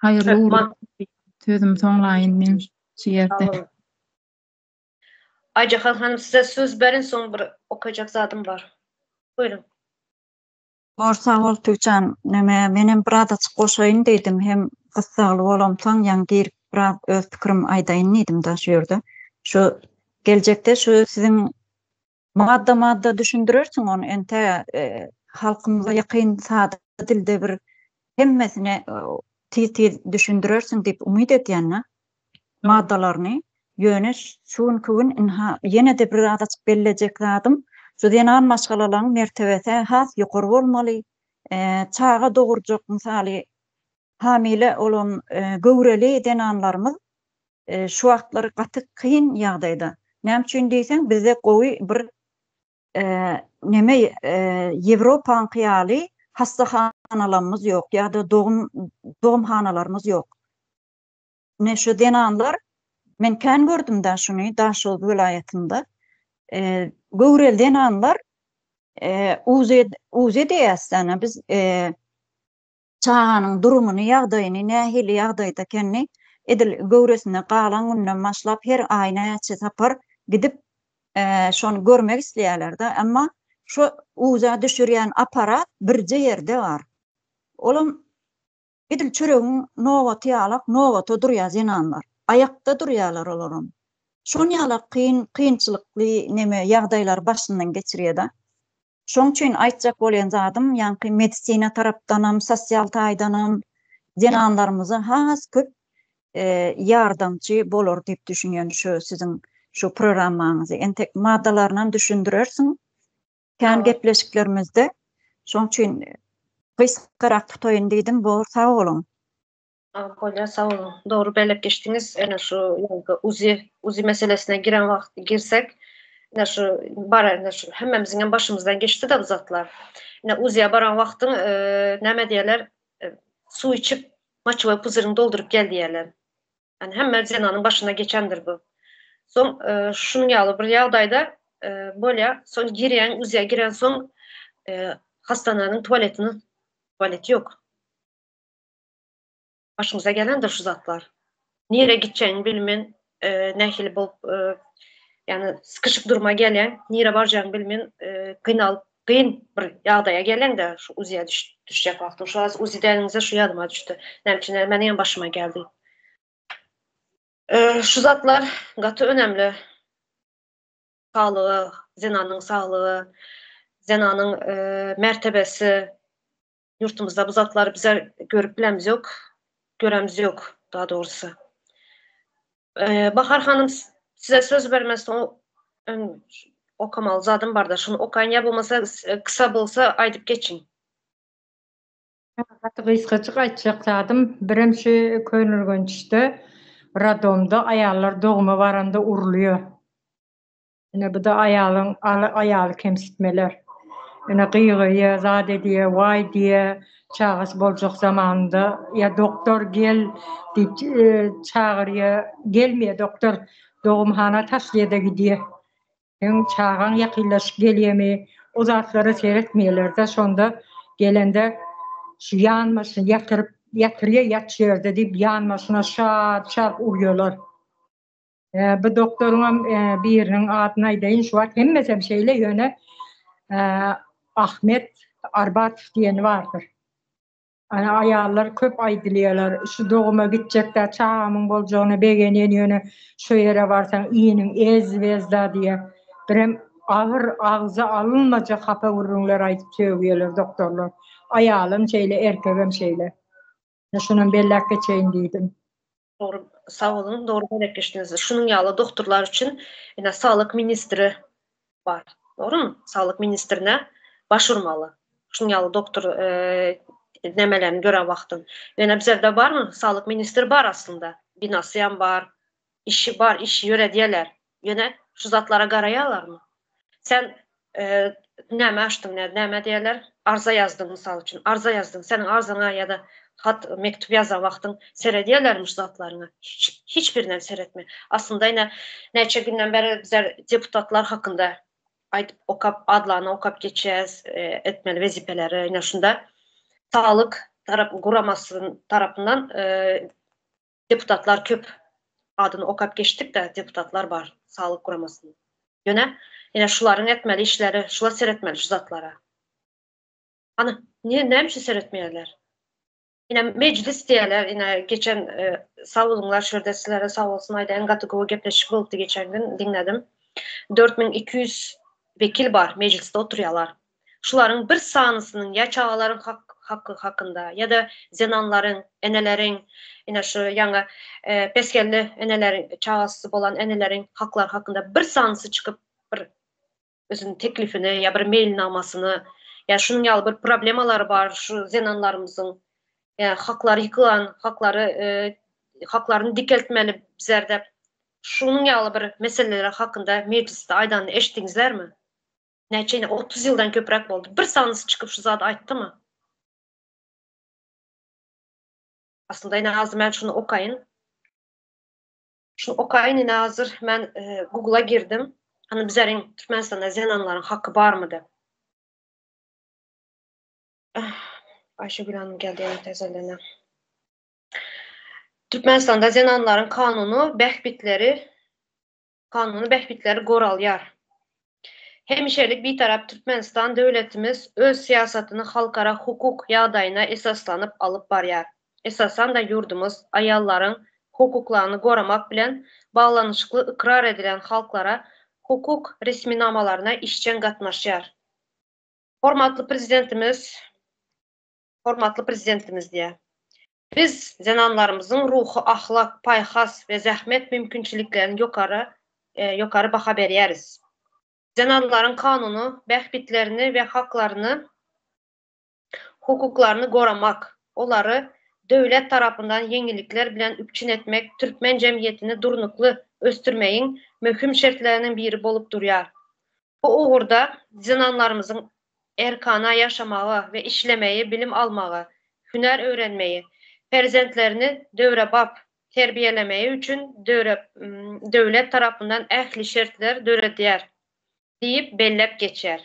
Haýyrly ugrly sözümi soňlaýyn men şu ýerde. Aýjahan hanym size söz berin soň bir okajak zadym bar. Buýruň. Bor sag bol Tüwçan neme menem biraz açyk goşaýyn diýdim hem gyssagly bolamsoň ýaňy girip biraz öz pikirimi aýdaýyn diýdim da şu ýerde. Şu geljekde şu siziň madda madda düşündirersiň ony entä halkymyza ýakyn sada dilde bir hemmesine tiz tiz düşündirersiň diýip umyt edýän da. Maddalaryny. Ýöne şu günki gün ynha ýene-de bir zat açyk bellejek zadym, şu zenan maşgalalaryň mertebesi has ýokary bolmaly. Çaga dogurjak mysaly hamile bolan göwreli zenanlarymyz şu wagtlar gaty kyn ýagdaýda. Näme üçin diýseň bizde gowy bir neme Ýewropaňky ýaly hassahanalarymyz ýok ýa-da dogum dogumhanalarymyz ýok. Ine şu zenanlar men kän gördüm-dä şuny Daşoguz welaýatynda. Göwreli zenanlar UZ UZ diýýäs-dä biz çaganyň durumyny, ýagdaýyny nähili ýagdaýda ekenini edil göwresinde galan günden başlap her aý näçe sapar gidip şony görmek isleýärler-de. Emma şu UZ-a düşürýän apparat birje ýerde bar. Olam Edil çöregiň nobaty ýalak nobata durýar zenanlar. Aýakda durýarlar olaram. Şon ýalak kyn, kynçylykly neme ýagdaýlary başyndan geçirýär-de. Şoň üçin aýtjak bolýan zadym, ýaňky medisina tarapdanam, sosial taýdanam zenanlarymyza has köp ýardamçy bolar diýip düşünýän şu siziň şu programmaňyzy. Entek maddalarynam düşündirersiň. Kän gepleşiklerimizde şoň üçin gysgarak tutaýyn diýdim. Bor, sag boluň. Bolýar, sag boluň. Dogry belläp geçdiňiz. Ene şu ýaňky UZI, UZI meselesine giren wagt girsek, Ine şu bar ine şu hemmämiziň hem başymyzdan geçdi-de bu zatlar. Ine UZI-ä baran wagtyň näme diýerler, suw içip moçewoý puzyryňy dolduryp gel diýerler. Ýani hemme zenanyň başyna geçendir bu. Soň şunuň ýaly bir ýagdaýda bolýar. Soň girýäň UZI-ä girensoň hassananyň tualetini tualeti ýok. Başyňyza gelendir şu zatlar. Nirä gitjegiňi bilmen, nähili bolup, ýagny sykyşyk durma gelýäň, nirä barjagyňy bilmen, gynalyp, kyn bir ýagdaýa gelýäň-de, şu UZI-ä düşjek wagtyň. Şu az UZI däniňizde şu ýadyma düşdi. Näme üçin meniň hem başyma geldi. Şu zatlar gaty önemli. Saglygy, zenanyň saglygy, zenanyň mertebesi, Ýurtumyzda bu zatlary bizler görüp bilemiz ýok, göremiz ýok daha dogrusy. Bahar hanym size söz bermezden öň okamaly zadym barda şuny okaýyn ýa bolmasa kysa bolsa aýdyp geçiň. Gaty gysgajyk aýtjak zadym birem şu Köneürgençde radomda aýallar doguma baranda urulýar. Ine bu-da aýalyň aýaly kemsitmeler. Ine gygyrýa, zat edýä, waý diýä, çagasy boljak zamanynda ýa doktor gel diýip çagyrýa, gelmeýä doktor, dogumhana taşlaýa-da gidýä. Seň çagaň ýakynlaşyp gelýämi, o zatlara seretmeýärler-de, şonda gelende şu ýanbaşyny ýatyryp, ýatyrýa ýat şu ýerde diýip ýanbaşyna şap-şap urýalar. Bu doktoryňam biriniň adyny aýdaýyn, şu wagt hemmesem şeýle, ýöne Ahmet Arbatow diýeni bardyr. Ana aýallar köp aýdylýarlar, şu doguma gitjekdä çagamyň boljagyna begenýän, ýöne şo ýere barsaň iniň ez-bezda diýýär. Birem agyr agza alynmajak hapa gürrüňler aýdyp sögýärler doktorlar. Aýalam şeýle, erkegem şeýle. Şunam belläp geçeýin diýdim. Dogry, sag boluň, dogry belläp geçdiňiz. Şunuň ýaly doktorlar üçin ine saglyk ministri bar. Dogrymy? Saglyk ministrine baş urmaly. Şunuň ýaly doktor nemelerini gören wagtyň. Ýöne bizlerde barmy? Saglyk ministri bar aslynda. Binasy hem bar, işi bar, iş ýöredýärler. Ýöne şu zatlara garaýarlarmy? Sen näme açdyň, näme diýerler? Arza ýazdyň mysal üçin, arza ýazdyň. Seniň arzaňa ýa-da hat, mektup ýazan wagtyň seredýärlermi şu zatlaryňa? Hiç, hiç birine seretme. Aslynda ine näçe günden bäri bizler deputatlar hakynda aýdyp okap, adlaryny okap geçýäs, etmeli wezipeleri. Ine şunda saglyk tarap guramasy tarapyndan Deputatlar köp. Adyny okap geçdik-de, deputatlar bar saglyk guramasynda. Ýöne, ine şularyň etmeli işleri, şular seretmeli şu zatlara. Hany, niye, näme üçin seretmeýärler? Ine mejlis diýýärler, ine geçen sag boluňlar şu ýerde sizlere sag bolsun aýdaýyn, gaty gowy gepleşik bolupdy geçen gün, diňledim. 4200 wekil bar mejlisde oturýarlar. Şularyň bir sanysynyň ýa çagalaryň hak haky hakynda ýa-da zenanlaryň, eneleriň, ine şu ýaňy pesgelli eneleriň, çagasy bolan eneleriň haklary hakynda bir sanysy çykyp bir özüniň teklifini ýa bir meýilnamasyny ýa şunuň ýaly bir problemalary bar şu zenanlarymyzyň ýa haklary ýykylan, haklary haklaryny dikeltmeli bizler dep şunuň ýaly bir meseleler hakynda mejlisde aýdanyny eşitdiňizlermi? Näçe ine 30 ýyldan köpräk boldy. Bir sanysy çykyp şu zady aýtdymy? Aslynda ine hazir men şuny okaýyn. Şuny okaýyn ine hazir men e, Google-a girdim. Hany bizleriň Türkmenistanda zenanlaryň haky barmy diýip. Ah, Ayşegül hanım geldi ýene täzelenä. Türkmenistanda zenanlaryň kanuny bähbitleri kanuny bähbitleri goralýar. Hemişelik Bitarap Türkmenistan döwletimiz öz syýasatyny halkara hukuk ýagdaýyna esaslanyp alyp barýar. Esasan-da ýurdumyz aýallaryň hukuklaryny goramak bilen baglanyşykly ykrar edilen halklara hukuk resminamalaryna işjeň gatnaşýar. Hormatly Prezidentimiz Hormatly Prezidentimiz diýýär. Biz zenanlarymyzyň ruhy-ahlak, paýhas we zähmet mümkinçiliklerini ýokary ýokary baha berýäris. Zenanlaryň kanuny bähbitlerini we haklaryny, hukuklaryny goramak, olary döwlet tarapyndan ýeňillikler bilen üpjün etmek türkmen jemgyýetini durnukly ösdürmegiň möhüm şertleriniň biri bolup durýar. Bu ugurda zenanlarymyzyň erkana ýaşamagy we işlemegi, bilim almagy, hünär öwrenmegi, perzentlerini döwrebap terbiýelemegi üçin döwlet tarapyndan ähli şertler döredýär diýip belläp geçýär.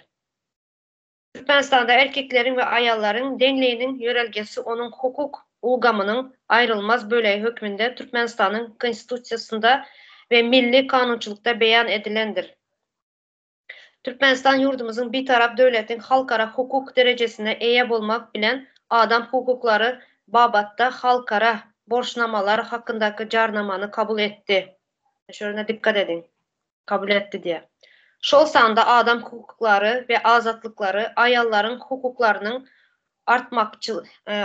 Türkmenistanda erkekleriň we aýallaryň deňliginiň ýörelgesi onuň hukuk ulgamynyň aýrylmaz bölegi hökmünde Türkmenistanyň Konstitusiýasynda we milli kanunçylykda beýan edilendir. Türkmenistan ýurdumyzyň Bitarap döwletiň halkara hukuk derejesine eýe bolmak bilen adam hukuklary babatda halkara borçnamalary hakyndaky Jarnamany kabul etdi. Şu ýerine dikkat ediň. Kabul etdi diýýär. Şol sanda adam hukuklary we azatlyklary, aýallaryň hukuklarynyň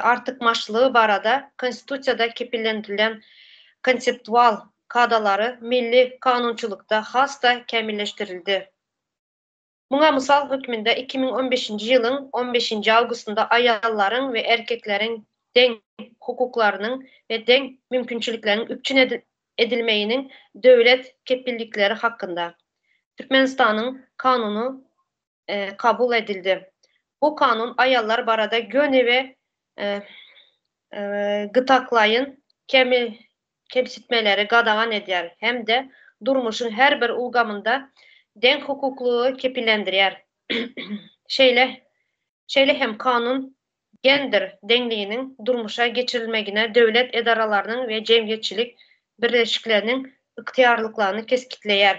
artykmaçlygy barada Konstitusiýada kepillendirilen konseptual kadalary milli kanunçylykda has-da kämilleşdirildi. Muňa mysal hökmünde 2015-nji ýylyň on beşinji awgustynda aýallaryň we erkekleriň deň hukuklarynyň we deň mümkinçilikleriniň üpjün edilmeginiň döwlet kepillikleri hakynda Türkmenistanyň Kanuny kabul edildi. Bu kanun aýallar barada göni we gytaklaýyn kemsitmeleri gadagan edýär hem-de durmuşyň her bir ulgamynda deňhukuklylygy kepillendirýär. Şeýle şeýle hem kanun gender deňliginiň durmuşa geçirilmegine döwlet edaralarynyň we jemgyýetçilik birleşikleriniň ygtyýarlyklaryny kesgitleýär.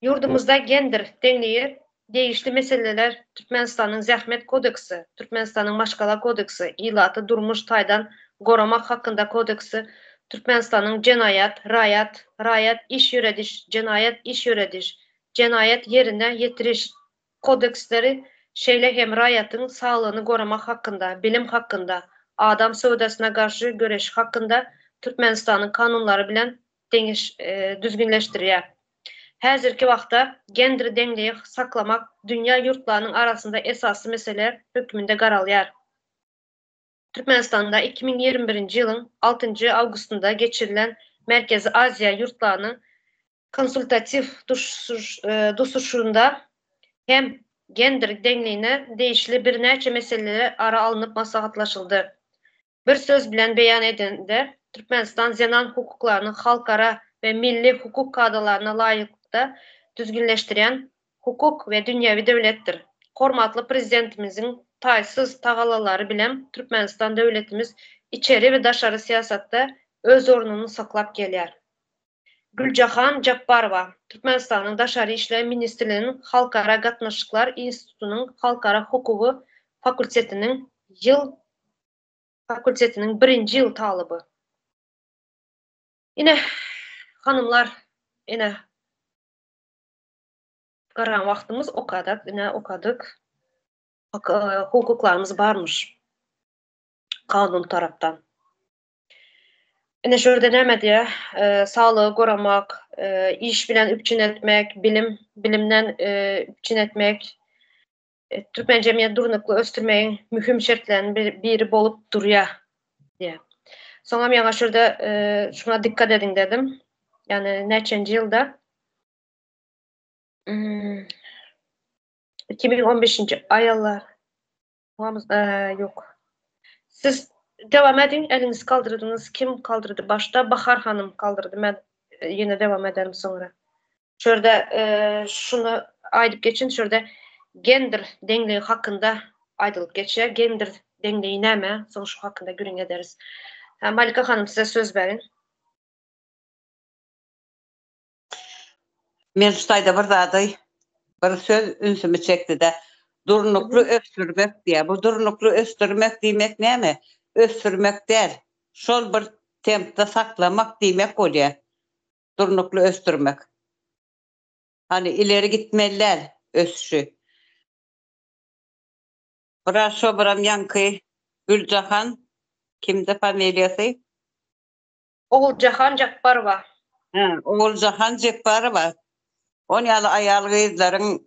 Ýurdumyzda gender deňligi degişli meseleler Türkmenistanyň Zähmet kodeksi, Türkmenistanyň Maşgala kodeksi, Ilaty durmuş taýdan goramak hakynda kodeksi, Türkmenistanyň Jenaýat, raýat, raýat iş ýörediş, jenaýat iş ýörediş, jenaýat ýerine ýetiriş kodeksleri, şeýle hem Raýatyň saglygyny goramak hakynda, Bilim hakynda, Adam söwdasyna garşy göreş hakynda Türkmenistanyň Kanunlary bilen deňiş düzgünleşdirýär. Häzirki wagtda gender deňligi saklamak dünýä ýurtlarynyň arasynda esasy mesele hökmünde garalýar. Türkmenistanda 2021-nji ýylyň altynjy awgustynda geçirilen Merkezi Aziýa ýurtlarynyň konsultatiw duşuşygynda hem gender deňligine degişli birnäçe meseleler ara alnyp maslahatlaşyldy. Bir söz bilen beýan edende, Türkmenistan zenan hukuklaryny halkara we milli hukuk kadalaryna laýyklykda düzgünleşdirýän hukuk we dünýewi döwletdir. Hormatly Prezidentimiziň taýsyz tagallalary bilen Türkmenistan döwletimiz içeri we daşary syýasatda öz ornuny saklap gelýär. Güljahan Japbarowa, Türkmenistanyň Daşary işler ministrliginiň Halkara gatnaşyklar institutynyň Halkara hukugy fakultetiniň ýyl fakultetiniň birinji ýyl talyby. Ine, hanymlar, ine, garan wagtymyz okadak, ine, okadyk. Hukuklarymyz barmyş kanun tarapdan. Ine, şu ýerde näme diýýär? Saglygy goramak, iş bilen üpjün etmek, bilim, bilimden üpjün etmek, Türkmen jemgyýetini durnukly ösdürmegiň möhüm şertleriniň biri bolup durýar diýýär. Soňam ýaňa şu ýerde şuňa dikkat ediň dedim. Ýagny näçenji ýylda? 2015-nji aýallar ýok. Siz dowam ediň, eliňizi kaldyrdyňyz. Kim kaldyrdy başda? Bahar hanym kaldyrdy. Men ýene dowam ederin soňra. Şu ýerde şuny aýdyp geçin, şu ýerde gender deňligi hakynda aýdylyp geçýär. Gender deňligi näme? Soň şu hakynda gürrüň ederis. Malika hanym size söz berin. Men şu taýda bir zady, bir söz ünsümi çekdi-de. Durnukly ösdürmek diýýär. Bu durnukly ösdürmek diýmek näme? Ösdürmek däl, şol bir tempde saklamak diýmek bolýar. Durnukly ösdürmek. Hany ileri gitmeli däl ösüşi. Biraz şo biram ýaňky Güljahan kimdi familiýasy? Oguljahan Jepbarowa. Hä, Oguljahan Jepbarowa. On ýaly aýal gyzlaryň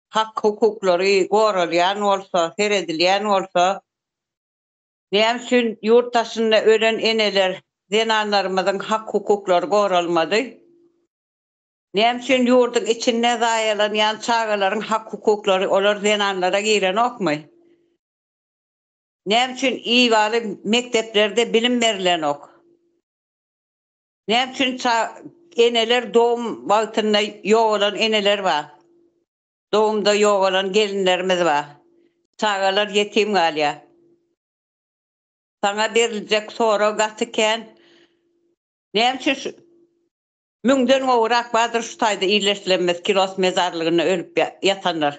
hak hukuklary goralýan bolsa, seredilýän bolsa, näme üçin ýurt daşynda ölen eneler, zenanlarymyzyň hak hukuklary goralmady? Näme üçin ýurduň içinde zaýalanýan çagalaryň hak-hukuklary olar zenanlara girenokmy? Näme üçin ibaly mekdeplerde bilim berilenok? Näme üçin eneler dogum wagtynda ýogalan eneler bar? Dogumda ýogalan gelinlerimiz bar. Çagalar ýetim galýar. Saňa beriljek sorag gaty kän. Näme üçin şu müňden gowrak bardyr şu taýda ildeşlerimiz Kilos mezarlygynda ölüp ýatanlar.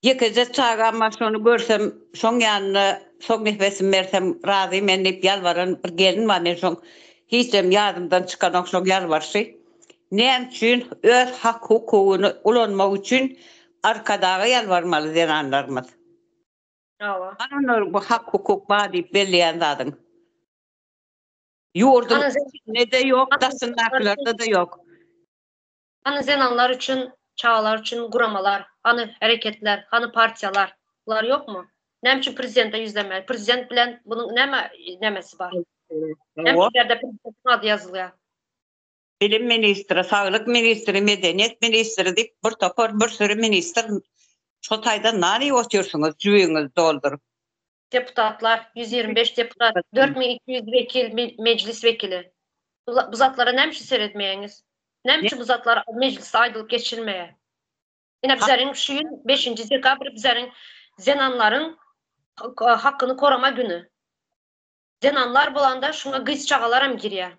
Ýekeje çagam bar şony görsem şoň ýanynda soň nefesimi bersem razy men diýip ýalbaran bir gelin bar men şoň hiçem ýadymdan çykanok şoň ýalbaryşy. Näme üçin öz hak hukugyny ulanmak üçin Arkadaga ýalbarmaly zenanlarymyz. Hawa. Hany onda bu hak hukuk bar diýip belleýän zadyň. Ýurduň içinde-de ýok, daşyndakylarda-da ýok. Hany zenanlar üçin, çagalar üçin guramalar, hany hereketler, hany partiýalar? Bular ýokmy? Näme üçin prezidente ýüzlenmeli? Prezident bilen bunuň näme nämesi bar? Näme üçin ýerde prezidentiň ady ýazylýar? Bilim ministri, saglyk ministri, medeniýet ministri diýip bir topar bir süri ministr şo taýda nan iýip otyrsyňyz jübiňizi dolduryp. Deputatlar, 125 deputat, 4200 wekil, mejlis wekili. Bu zatlara näme üçin seretmeýäňiz? Näme üçin bu zatlar mejlisde aýdylyp geçilmeýär? Ine bizleriň şu ýyl 5-nji dekabr bizleriň zenanlaryň hakyny korama güni. Zenanlar bolanda şuňa gyz çagalaram girýär.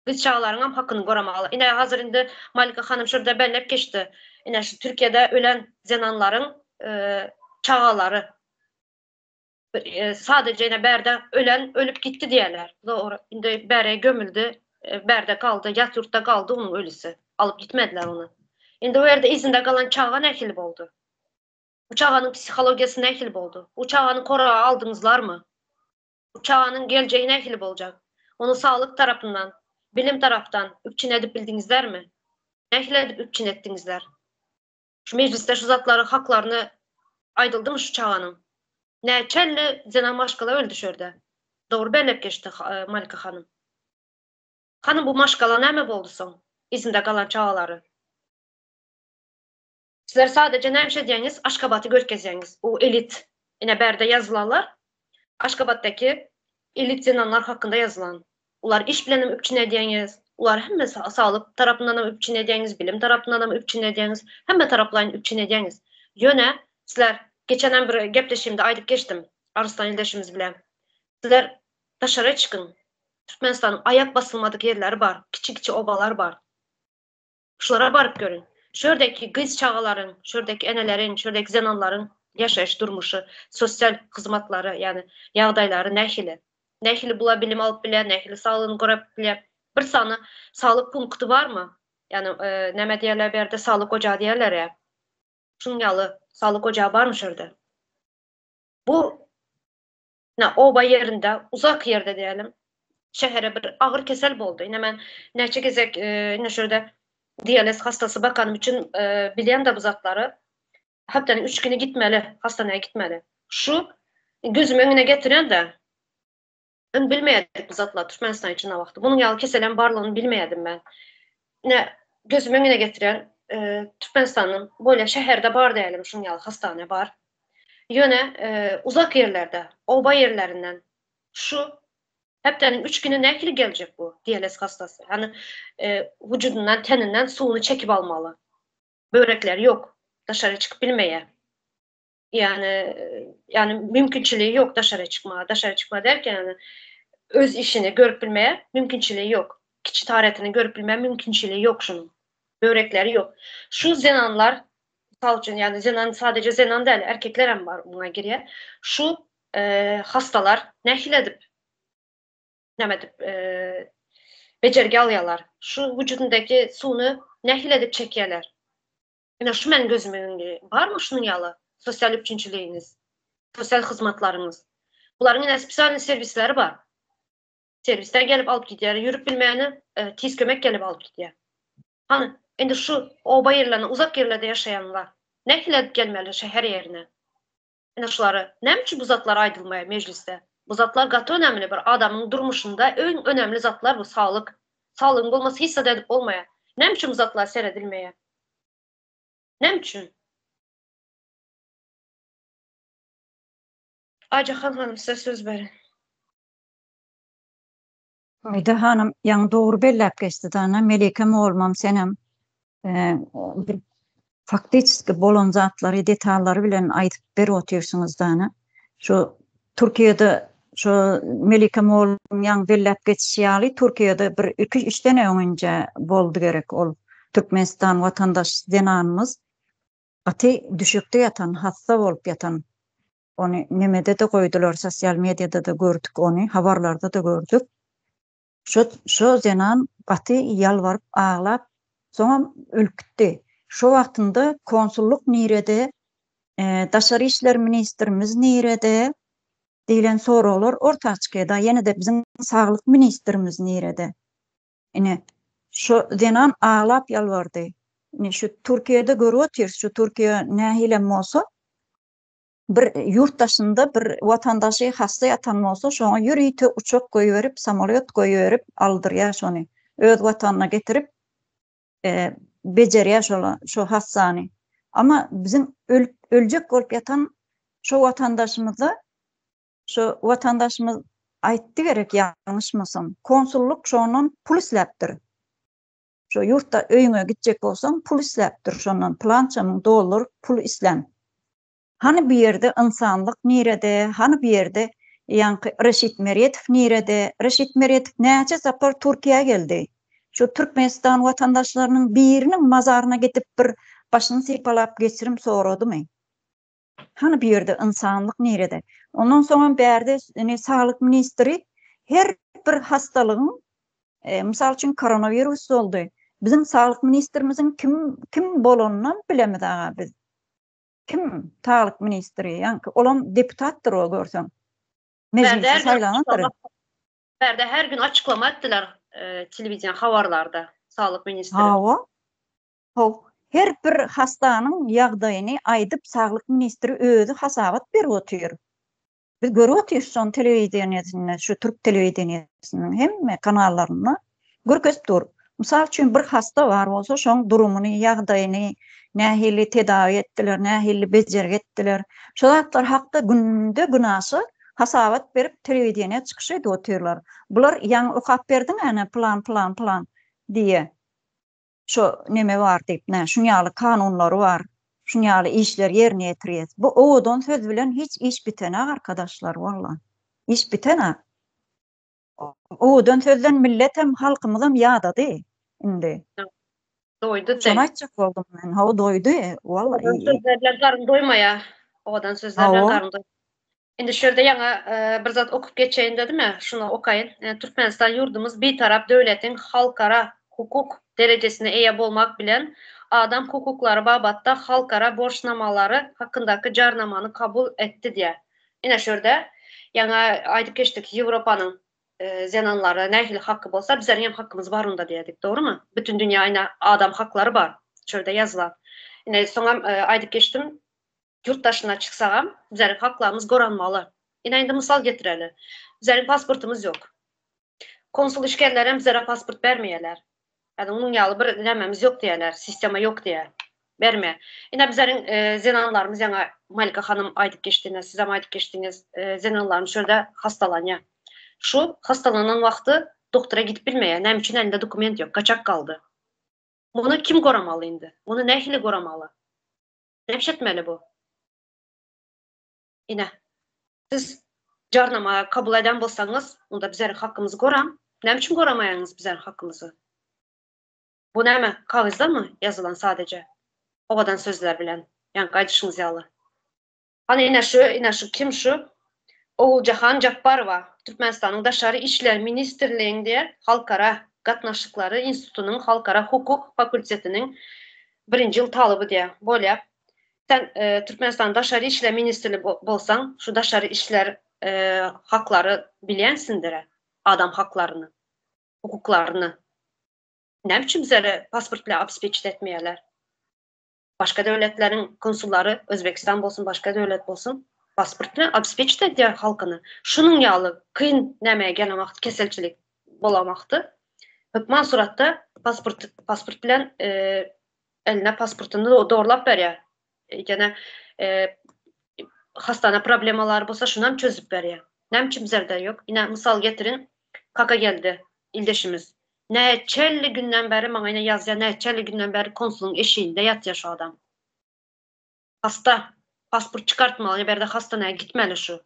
Gyz çagalaryňam hakyny goramaly. Ine hazir indi Malika hanym şurada belläp geçdi. Ine şu Türkiýede ölen zenanlaryň çagalary sadece ine bärde ölen ölüp gitdi diýerler. Dogry. Indi bäre gömüldi, bärde galdy, ýat ýurtda galdy onuň ölüsi. Alyp gitmediler ony. Indi o ýerde yzynda galan çaga nähili boldy? Bu çaganyň psihologiýasy nähili boldy? Bu çagany koraga aldyňyzlarmy? Bu çaganyň geljegi nähili boljak? Ony saglyk tarapyndan, bilim tarapdan üpjün edip bildiňizlermi? Nähili edip üpjün etdiňizler? Şu mejlisde şu zatlaryň haklaryny aýdyldymy şu çaganyň? Näçelli zenan maşgala öldi şu ýerde? Dogry belläp geçdi Malika hanym. Hany bu maşgala näme boldy soň? Yzynda galan çagalary. Sizler sadece näme iş edýäňiz? Aşgabaty görkezýäňiz. O elit. Ine bärde ýazylanlar Aşgabatdaky elit zenanlar hakynda ýazylan. Ular iş bilenem üpjün edýäňiz. Ular hemme saglyk tarapyndanam üpjün edýäňiz, bilim tarapyndanam üpjün edýäňiz, hemme taraplaýyn üpjün edýäňiz. Ýöne sizler geçenem bir gepleşigimde aýdyp geçdim Aryslan ildeşimiz bilen. Sizler daşara çykyň. Türkmenistanyň aýak basylmadyk ýerleri bar, kiçi-kiçi obalar bar. Şulara baryp görüň. Şu ýerdäki gyz çagalaryň, şu ýerdäki eneleriň, şu ýerdäki zenanlaryň ýaşaýyş durmuşy, sosial hyzmatlary, ýagny ýagdaýlary nähili? Nähili bular bilim alyp bilýär, nähili saglygyny gorap bilýär? Bir sany saglyk punkty barmy? Ýagny näme diýerler bu ýerde, saglyk ojagy diýerler-ä. Şunuň ýaly saglyk ojagy barmy şu ýerde? Bu Ine, oba ýerinde, uzak ýerde diýelim, şähere bir agyr kesel boldy. Ine, men näçe gezek ine şu ýerde dialez hastasy bakanym üçin bilýän-de bu zatlary. Hepdäniň üç güni gitmeli, hastanaya gitmeli. Şu gözümiň öňüne getirende, öň bilmeýärdik bu zatlary Türkmenistan içinde wagty. Munuň ýaly keselem barlygyny bilmeýärdim men. Ine, gözümiň öňüne getirýän, Türkmenistanyň bolýa şäherde bar diýelim, şunuň ýaly hastane bar. Ýöne uzak ýerlerde, oba ýerlerinden şu hepdäniň üç güni nähili geljek bu dialez hastasy? Hany wujudyndan, teninden suwuny çekip almaly. Böwrekleri ýok, daşary çykyp bilmeýär. Ýagny, ýagny mümkinçiligi ýok daşary çykmaga. Daşary çykma derken, ýagny öz işini görüp bilmäge mümkinçiligi ýok. Kiçi taretini görüp bilmäge mümkinçiligi ýok şunuň. Böwrekleri ýok. Şu zenanlar Mysal üçin, ýagny zenan sadeje zenan däl, erkekler hem bar muňa girýär. Şu hastalar nähili edip näme edip bejergi alýarlar? Şu wujudyndaky suwuny nähili edip çekýärler? Ine şu meniň gözüme öňünde. Barmy şunuň ýaly sosial üpjünçiligiňiz, sosial hyzmatlaryňyz? Bularyň ine spesialnyý serwisleri bar. Serwisler gelip alyp gidýär, ýürüp bilmeýäni tiz kömek gelip alyp gidýär. Hany, indi şu oba ýerlerinde, uzak ýerlerde ýaşaýanlar nähili edip gelmeli şäher ýerine? Ine şulary, näme üçin bu zatlar aýdylmaýar mejlisde? Bu zatlar gaty önemli bir adamyň durmuşynda öň önemli zatlar bu saglyk. Saglygyň bolmasa hiç zat edip bolmaýar. Näme üçin bu zatlar seredilmeýär? Näme üçin? Aýjahan hanym size söz berin. Aýda hanym ýaňy dogry belläp geçdi dana Melike mugallymam senem bir faktiçeski bolan zatlary detallary bilen aýdyp berip otyrsyňyz dana. Şu Türkiýede şu Melike mugallym ýaňy belläp geçişi ýaly Türkiýede bir iki üç sene öňünje boldy gerek ol Türkmenistan watandaş zenanymyz gaty düşekde ýatan hassa bolup ýatan Ony nemede-de goýdular, sosial mediada-da gördük ony, habarlarda-da gördük. Şo şo zenan gaty ýalbaryp aglap, soňam ölüp gitdi. Şo wagtynda konsullyk nirede, daşary işler ministrimiz nirede diýlen soraglar orta çykýar. Da ýene-de biziň saglyk ministrimiz nirede? Ine, şo zenan aglap ýalbardy. Ine, şu Türkiýede görüp otyrys, şu Türkiýe nähilem bolsa, bir ýurt daşynda bir watandaşy hassa ýatan bolsa, şoňa ýörite uçak goýberip, samolýot goýberip aldyrýar şony. Öz watanyna getirip, bejerýär şola, şo hassany. Amma biziň ölüp, öljek bolup ýatan şo watandaşymyzda, şo watandaşymyz aýtdy gerek ýalňyşmasam, konsullyk şondan pul isläpdir. Şo ýurtda öýüňe gitjek bolsaň pul isläpdir şondan pylança müň dollar pul islän. Hany bu ýerde ynsanlyk nirede, hany bu ýerde ýaňky Reşit Meredow nirede, Reşit Meredow näçe sapar Türkiýä geldi. Şu Türkmenistan watandaşlarynyň biriniň mazaryna gidip bir başyny sypalap geçirim soradymy? Hany bu ýerde ynsanlyk nirede? Ondan soňam bärde ine saglyk ministri her bir hastalygyň e, mysal üçin koronawirus boldy. Biziň saglyk ministrimiziň kim kim bolanynam bilemiz aga biz. Kim saglyk ministri? Ýaňky olam deputatdyr o görseň. Mejlise saýlanandyr. Bärde her gün açyklama etdiler e, telewideniýe habarlarda saglyk ministri. Hawa. How, her bir hastanyň ýagdaýyny aýdyp saglyk ministri özi hasabat berip otyr. Biz görüp otyrys şony telewideniýesinde, şu türk telewideniýesiniň hemme kanallarynda görkezip dur. Mysal üçin bir hasta bar bolsa şoň durumyny, ýagdaýyny, nähili tedawi etdiler, nähili bejergi etdiler. Şo zatlar hakda günde günaşa hasabat berip telewideniýä çykyş edip otyrlar. Bular ýaňy okap berdiň ene pylan pylan pylan diýe. Şo neme bar diýip, nä, şuň ýaly kanunlary bar, şuň ýaly işleri ýerine ýetirýäs. Bu owadan söz bilen hiç iş bitenak arkadaşlar, walla. Iş bitenak. Owadan sözden milletem, halkymyzam ýadady indi. Doýdy. Şony aýtjak boldum men. Hawa, doýdy, walla. Owadan sözler bilen garyn doýmaýar. Owadan sözler bilen garyn doýmaýar. Indi şu ýerde ýaňa bir zat okup geçeýin dedim-ä, şuny okaýyn. Türkmenistan ýurdumyz Bitarap döwletiň halkara hukuk derejesine eýe bolmak bilen, adam hukuklary babatda halkara borçnamalary hakyndaky Jarnamany kabul etdi diýýär. Ine şu ýerde ýaňa aýdyp geçdik, Ýewropanyň zenanlary nähili haky bolsa, bizleriň hem hakymyz bar onda diýerdik, dogrumy? Bütin dünýä ine adam haklary bar, şu ýerde ýazylan. Ine soňam aýdyp geçdim, Ýurt daşyna çyksagam bizleriň haklarymyz goranmaly. Ine indi mysal getireli. Bizleriň pasportymyz ýok. Konsul işgärlerem bizlere pasport bermeýärler. Ýagny munuň ýaly bir nämemiz ýok diýýärler, sistema ýok diýýär. Berme. Ine bizleriň zenanlarymyz ýaňa Malika hanym aýdyp geçdi, ine sizem aýdyp geçdiňiz, zenanlarymyz şu ýerde hastalanýar. Şu hastalanan wagty doktora gidip bilmeýär. Näme üçin elinde dokument ýok, gaçak galdy. Muny kim goramaly indi? Muny nähili goramaly? Näme etmeli bu? Ine. Siz jarnama kabul eden bolsaňyz, onda bizleriň hakymyzy goraň. Näme üçin goramaýaňyz bizleriň hakymyzy? Bu näme, kagyzdamy ýazylan sadeje? Owadan sözler bilen, ýaňky aýdyşyňyz ýaly. Hany ine şu, ine şu kim şu? Oguljahan Japbarowa, Türkmenistanyň Daşary işler ministrliginde Halkara gatnaşyklary institutynyň Halkara hukuk fakultetiniň birinji ýyl talyby diýýär. Bolýa. Sen Türkmenistanyň Daşary işler ministrli bolsaň, şu daşary işler haklary bilýänsindir-ä, adam haklaryny, hukuklaryny. Näme üçin bizlere pasport bilen obespeçit etmeýärler? Başga döwletleriň konsullary, Özbegistan bolsun, başga döwlet bolsun, pasport bilen obespeçit edýär halkyny. Şunuň ýaly kyn nämäge gelen wagty, keselçilik bolan wagty hökman suratda. Pasport pasport bilen eline pasportyny dogurlap berýär. Ýene hastana problemalary bolsa şunam çözüp berýär. Näme üçin bizlerde ýok? Ine mysal getirin, Kaka geldi ildeşimiz. Näçelli günden bäri maňa ine ýazýar, näçelli günden bäri konsulyň eşiginde ýatýar şu adam. Hasta. Pasport çykartmaly, bärde hastanaya gitmeli şu.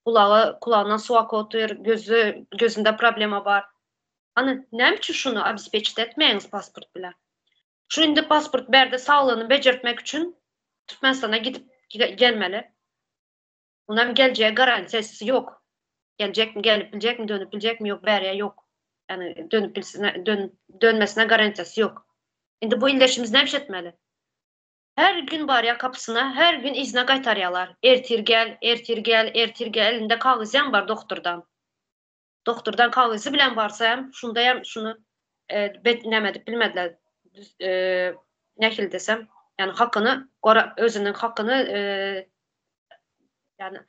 Gulagy, kulagyndan suw akyp otyr, gözi, gözünde problema bar. Hany, näme üçin şuny obespeçit etmeýäňiz pasport bilen? Şu indi pasport bärde saglygyny bejertmek üçin Türkmenistana gidip gelmeli. Onam geljege garantiýasy ýok. Geljekmi, gelip biljekmi, dönüp biljekmi, ýok, bärýä ýok. Ýani dönüp bilsine, dön, dönmesine garantiýasy ýok. Indi bu ildeşimiz näme iş etmeli? Her gün barýar gapysyna, her gün yzyna gaýtarýarlar. Ertir gel, ertir gel, ertir gel, elinde kagyzam bar doktordan. Doktordan kagyzy bilen barsa hem, şunda hem şuny e, bet näme edip bilmediler. E, nähili desem, ýani hakyny gora özüniň hakyny e, ýani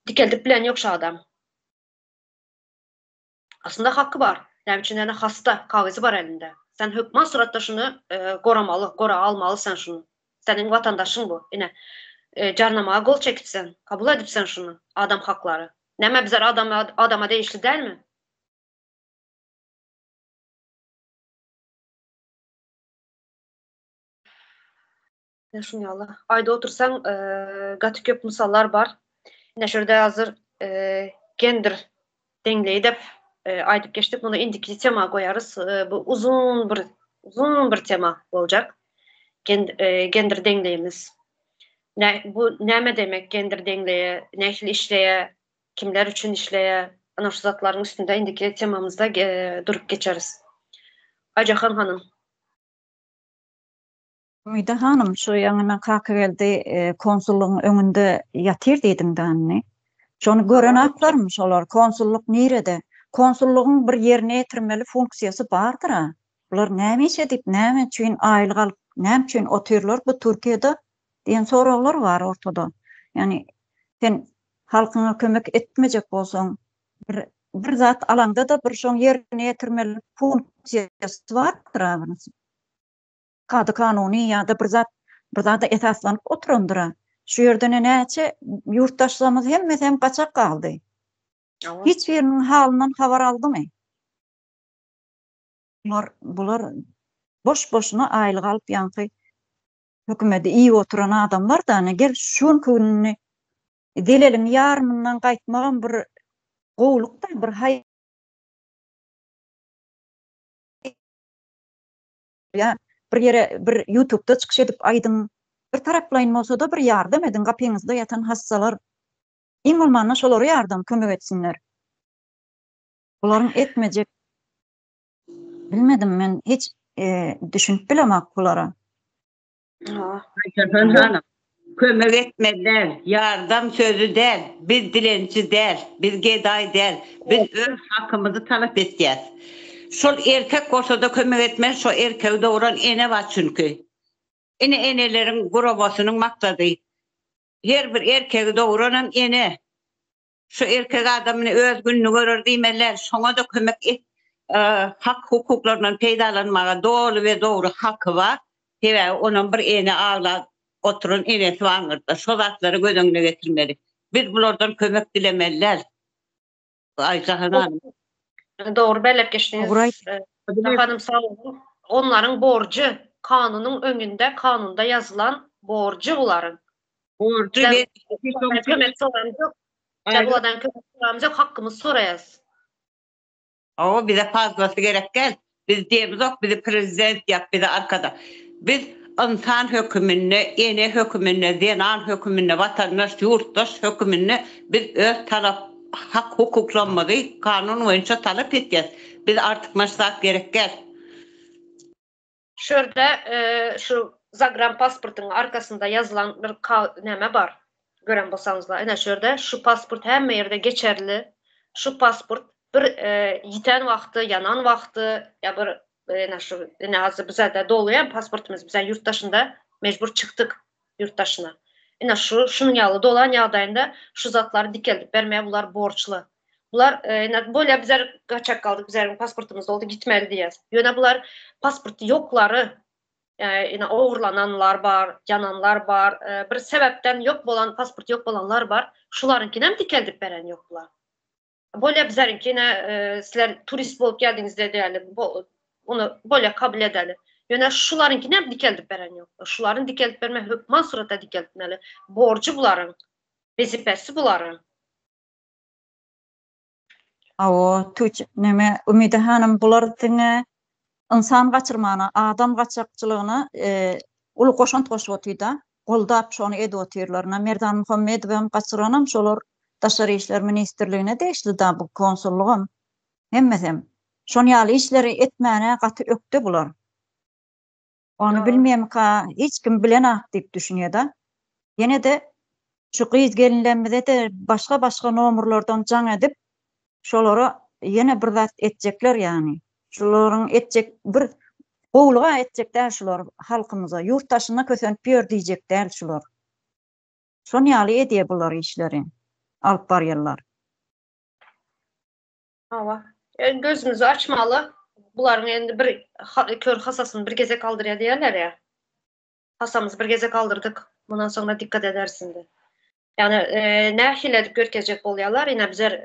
dikeldip bilen ýok şu adam. Aslynda haky bar. Näme üçin ýani hasta kagyzy bar elinde. Sen hökman suratda şuny e, goramaly, gora almaly sen şuny. Seniň watandaşyň bu. Ine, e, jarnamaga gol çekipsen, kabul edipsen şuny, adam haklary. Näme bizler adama adama degişli dälmi? Ine şuny ýaly. Aýda otursaň, e, gaty köp mysallar bar. Ine şu ýerde hazir e, gender deňligi dep e, aýdyp geçdik. Muny indiki tema goýarys. E, bu uzun bir uzun bir tema boljak. Gen, e, gender deňligimiz. Ne, bu näme demek gender deňligi, nähili işleýär, kimler üçin işleýär? Ana şu zatlaryň üstünde indiki temamyzda e, durup geçeris. Aýjahan hanym. Umyda hanym, şu ýaňyna Kakageldi e, konsullygyň öňünde ýatyr diýdiň dany. Şony gören aklarmy şolar? Konsullyk nirede? Konsullygyň bir ýerine ýetirmeli funksiýasy bardyr-a. Bular näme iş edip, näme üçin aýlyk alyp, näme üçin otyrlar bu Türkiýede diýen soraglar bar ortada. Ýagny sen halkyňa kömek etmejek bolsaň, bir bir zat alaňda-da bir şoň ýerine ýetirmeli funksiýasy bardyr-a bir. Kada-kanuny ýa-da bir zat bir zada esaslanyp oturandyr-a. Şu ýerde näçe ýurtdaşlarymyz hemmesi hem gaçak galdy. Hiç biriniň halyndan habar aldymy? Bular bular boş-boşuna aýlyk alyp ýaňky hökümedi iýip oturan adamlar da ine gel şu günki gününi zeleliň ýarymyndan gaýtmagam bir gowluk-da bir haý ýa bir ýere bir ýutubda çykyş edip aýdyň bir taraplaýyn bolsada bir ýardam ediň gapyňyzda ýatan hassalar iň bolmanda şolara ýardam kömek etsinler. Bularyň etmejek bilmedim men hiç e, düşünip bilemok bulara. Aýjahan hanym, kömek etmeli däl, ýardam sözi däl, biz dilençi däl, biz gedaý däl, biz öz hakymyzy talap etýäs. Şol erkek bolsa-da kömek etmeli, şo erkegi dogran ene bar çünki. Ine eneleriň guramasynyň maksady. Her bir erkegi dogranam ene. Şu erkek adam ine öz gününi görer diýmeli däl, şoňa-da kömek et, hak-hukuklaryndan peýdalanmaga doly we dogry haky bar. Sebäbi onam bir ene aglap oturan enesi bar aňyrda. Şo zatlary göz öňüne getirmeli. Biz bulardan kömek dilemeli däl. Aýjahan hanym. Dogry belläp geçdiňiz. Dogry Hanym sag boluň. Onlaryň borjy kanunyň öňünde kanunda ýazylan borjy bularyň. Borjy kömek soramjok. Bulardan kömek soramjok hakkymyzy soraýas. Hawa bize fazlasy gerek däl. Biz diýemizok bizi prezident ýap bizi arkada. Biz ynsan höküminde, ene höküminde, zenan höküminde, watandaş, ýurtdaş höküminde biz öz talap hak hukuklarymyzy kanun boýunça talap etýäs. Bize artykmaç zat gerek däl. Şu ýerde şu zagran pasportyň arkasynda ýazylan bir näme bar. Gören bolsaňyzlar, ine şu ýerde şu pasport hemme ýerde geçerli. Şu pasport bir ýiten wagty, ýanan wagty ýa bir ine şu ine hazir bizede dolaýan pasportymyz bize ýurt daşynda mejbur çykdyk ýurt daşyna. Ine şu şunuň ýaly dolan ýagdaýynda şu zatlary dikeldip bermäge bular borçly. Bular ine bolýa bizler gaçak galdyk, bizleriň pasportymyz boldy, gitmeli diýýäs. Ýöne bular pasporty ýoklary ine ogurlananlar bar, ýananlar bar, bir sebäpden ýok bolan, pasporty ýok bolanlar bar. Şularyňkynam dikeldip beren ýok bular. Bolýa bizleriňki ine sizler turist bolup geldiňizde diýeli, ony bolýa kabul edeli. Ýöne şularyňkynam dikeldip beren ýok. Şularyň dikeldip berme hökman suratda dikeltmeli. Borjy bularyň, wezipesi bularyň. Hawa, tüç, neme, Umyda hanym, bular diňe ynsan gaçyrmana, adam gaçakçylygyna uly goşant goşup otyr-da, goldap şony edip otyrlar. Ynha, Merdan Muhammedowam gaçyranam şolar, Daşary işler ministrligine degişli-da bu konsullygam, hemmesem. Şon ýaly işleri etmäne gaty ökde bular. Ony bilmeýärmika, hiç kim bilenok diýip düşünýär-de. Ýene-de şu gyz-gelinlerimize-de başga-başga nomerlerden jaň edip, şolara ýene bir zat etjekler ýagny. Şularyň etjek bir gowulyga etjek däl şular halkymyza. Ýurt daşynda kösenip ýör diýjek däl şular. Şon ýaly edýär bular işleri alyp barýarlar. Hawa. Gözümizi açmaly. Bularyň endi bir kör hasasyny bir gezek aldyrýar diýerler ýa. Hasamyzy bir gezek aldyrdyk. Mundan soňra dikkat ederis indi. Ýagny nähili edip görkezjek bolýarlar? Ine bizler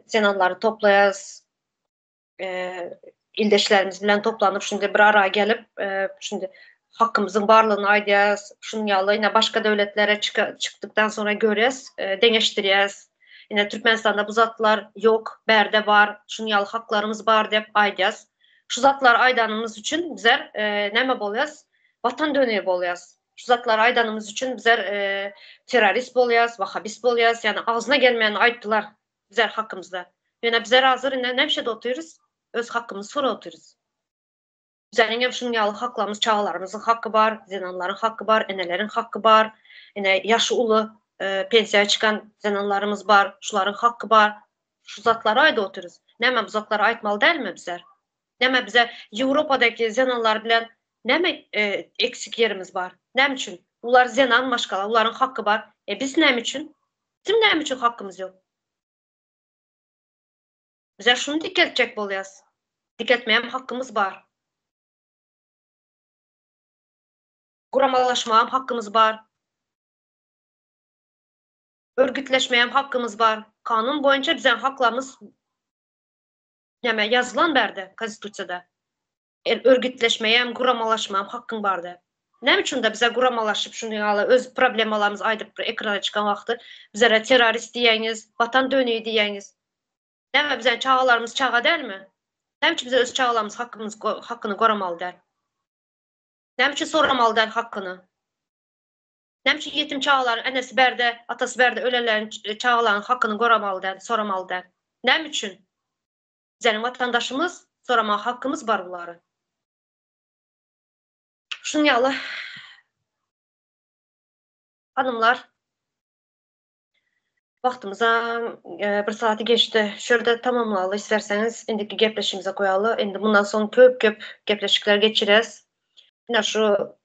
zenanlary toplaýas. Ildeşlerimiz bilen toplanyp şindi bir ara gelip şindi hakymyzyň barlygyny aýdýas. Şunuň ýaly ine başga döwletlere çykdykdan soňra görýäs, deňeşdirýäs. Ine Türkmenistanda bu zatlar ýok, bärde bar, şunuň ýaly haklarymyz bar diýip aýdýas. Şu zatlary aýdanymyz üçin bizler näme bolýas? Watan dönügi bolýas. Şu zatlary aýdanymyz üçin bizler terrorist bolýas, wahabist bolýas, ýagny agzyna gelmeýäni aýtdylar bizler hakymyzda. Ýöne bizler hazir ine nämişede otyrys? Öz hakymyzy sorap otyrys. Bizleriň hem şunuň ýaly haklarymyz, çagalarymyzyň haky bar, zenanlaryň haky bar, eneleriň haky bar, ine ýaşy uly pensiýa çykan zenanlarymyz bar, şularyň haky bar. Şu zatlary aýdyp otyrys. Näme bu zatlary aýtmaly dälmi bizler? Näme bize Ýewropadaky zenanlar bilen näme eksik ýerimiz bar? Näme üçin? Ular zenan maşgala, ularyň haky bar. E biz näme üçin? Bizim näme üçin hakymyz ýok? Bizler şuny dikeltjek bolýas. Dikeltmäge hem hakymyz bar. Guramalaşmaga hem hakymyz bar. Örgütleşmäge hem hakymyz bar. Kanun boýunça biziň haklarymyz näme ýazylan bärde konstitusiýada. Örgütleşmäge hem guramalaşmaga hem hakyň bar diýip. Näme üçin onda bize guramalaşyp şuny ýaly öz problemalarymyzy aýdyp bir ekrana çykan wagty bizlere terrorist diýýäňiz, watan dönügi diýýäňiz. Näme biziň çagalarymyz çaga dälmi? Näme üçin biz öz çagalarymyz hakymyz hakyny goramaly däl? Näme üçin soramaly däl hakyny? Näme üçin ýetim çagalaryň enesi bärde, atasy bärde ölenleriň çagalaryň hakyny goramaly däl, soramaly däl? Näme üçin? Bizleriň watandaşymyz, soramaga hakymyz bar bulary. Şuň ýaly hanymlar Wagtymyzam bir sagaty geçdi. Şu ýerde tamamlaly isterseňiz indiki gepleşigimize goýaly. Indi mundan soň köp-köp gepleşikler geçireris. Ine şu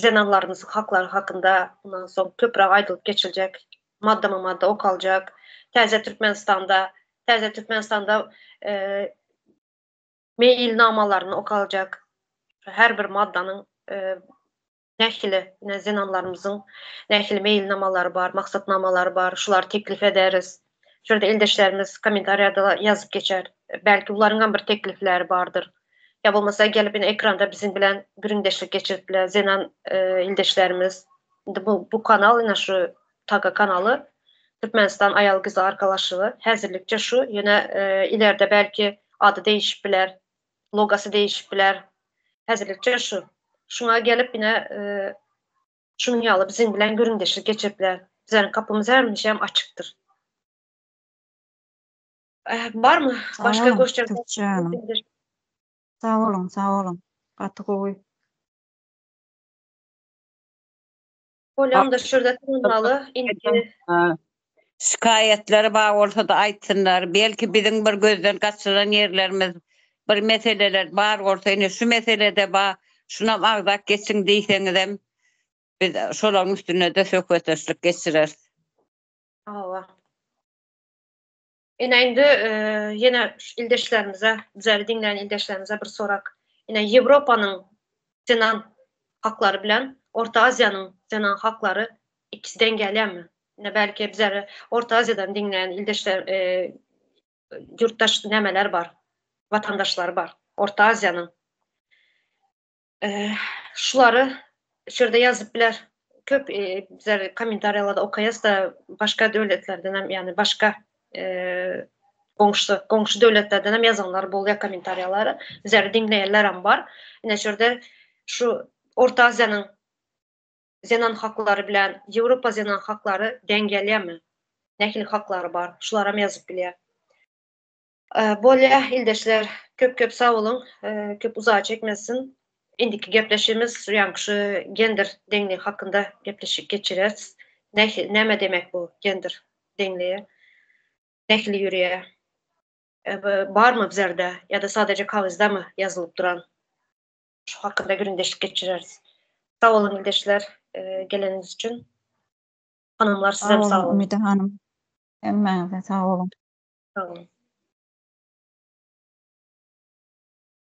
zenanlarymyzyň haklary hakynda mundan soň köpräk aýdylyp geçiljek. Maddama-madda okaljak. Täze Türkmenistanda, Täze Türkmenistanda meýilnamalaryny okaljak. Her bir maddanyň Nähili ine zenanlarymyzyň nähili meýilnamalary bar, maksatnamalary bar, şulary teklip ederis. Şu ýerde ildeşlerimiz kommentariýada ýazyp geçer. Belki bularyňam bir teklipleri bardyr. Ýa bolmasa gelip ine ekranda biziň bilen gürrüňdeşlik geçirip biler zenan ildeşlerimiz. Indi bu bu kanal ine şu Taga kanaly Türkmenistan aýal gyz arkalaşygy häzirlikçe şu ýöne ileride belki ady değişip biler. Logasy değişip biler. Häzirlikçe şu. Şuňa gelip ine şunuň ýaly biziň bilen gürrüňdeşlik geçirip biler. Bizleriň kapymyz hemişe hem açykdyr. Barmy başga goşjak? Sag boluň, sag boluň. Gaty gowy. Bolýa onda şu ýerde tamamlaly. Indiki Şikaýatlary bar bolsa-da aýtsynlar. Belki biziň bir gözden gaçyran ýerlerimiz, bir meseleler bar bolsa, ine şu meselede bar, şunam agzap geçiň diýseňizem, biz şolaryň üstünde-de söhbetdeşlik geçireris. Hawa. Ine indi ýene şu ildeşlerimize, bizleri diňleýän ildeşlerimize bir sorak. Ine Ýewropanyň zenan haklary bilen Orta Aziýanyň zenan haklary ikisi deň gelýärmi? Ine belki bizleri Orta Aziýadan diňleýän ildeşler ýurtdaş nämeler bar, watandaşlary bar Orta Aziýanyň. Şulary şu ýerde ýazyp biler. Köp bizler kommentariýalarda okaýas-da başga döwletlerden hem, ýagny başga goňşy goňşy döwletlerden hem ýazanlar bolýar kommentariýalary. Bizleri diňleýänler hem bar. Ine şu ýerde şu Orta Aziýanyň zenan haklary bilen Ýewropa zenan haklary deň gelýärmi? Nähili haklary bar? Şularam ýazyp bilýär. Bolýa ildeşler köp köp sag boluň köp uzaga çekmesin indiki gepleşigimiz ýaňky şu gender deňligi hakynda gepleşik geçireris näme demek bu gender deňligi nähili ýürýär barmy bizerde ýa-da sadeje kagyzdamy ýazylyp duran şu hakynda gürrüňdeşlik geçireris sag boluň ildeşler geleniňiz üçin hanymlar sizem sag boluň Ümide hanym hemmäňize sag boluň. Sag boluň.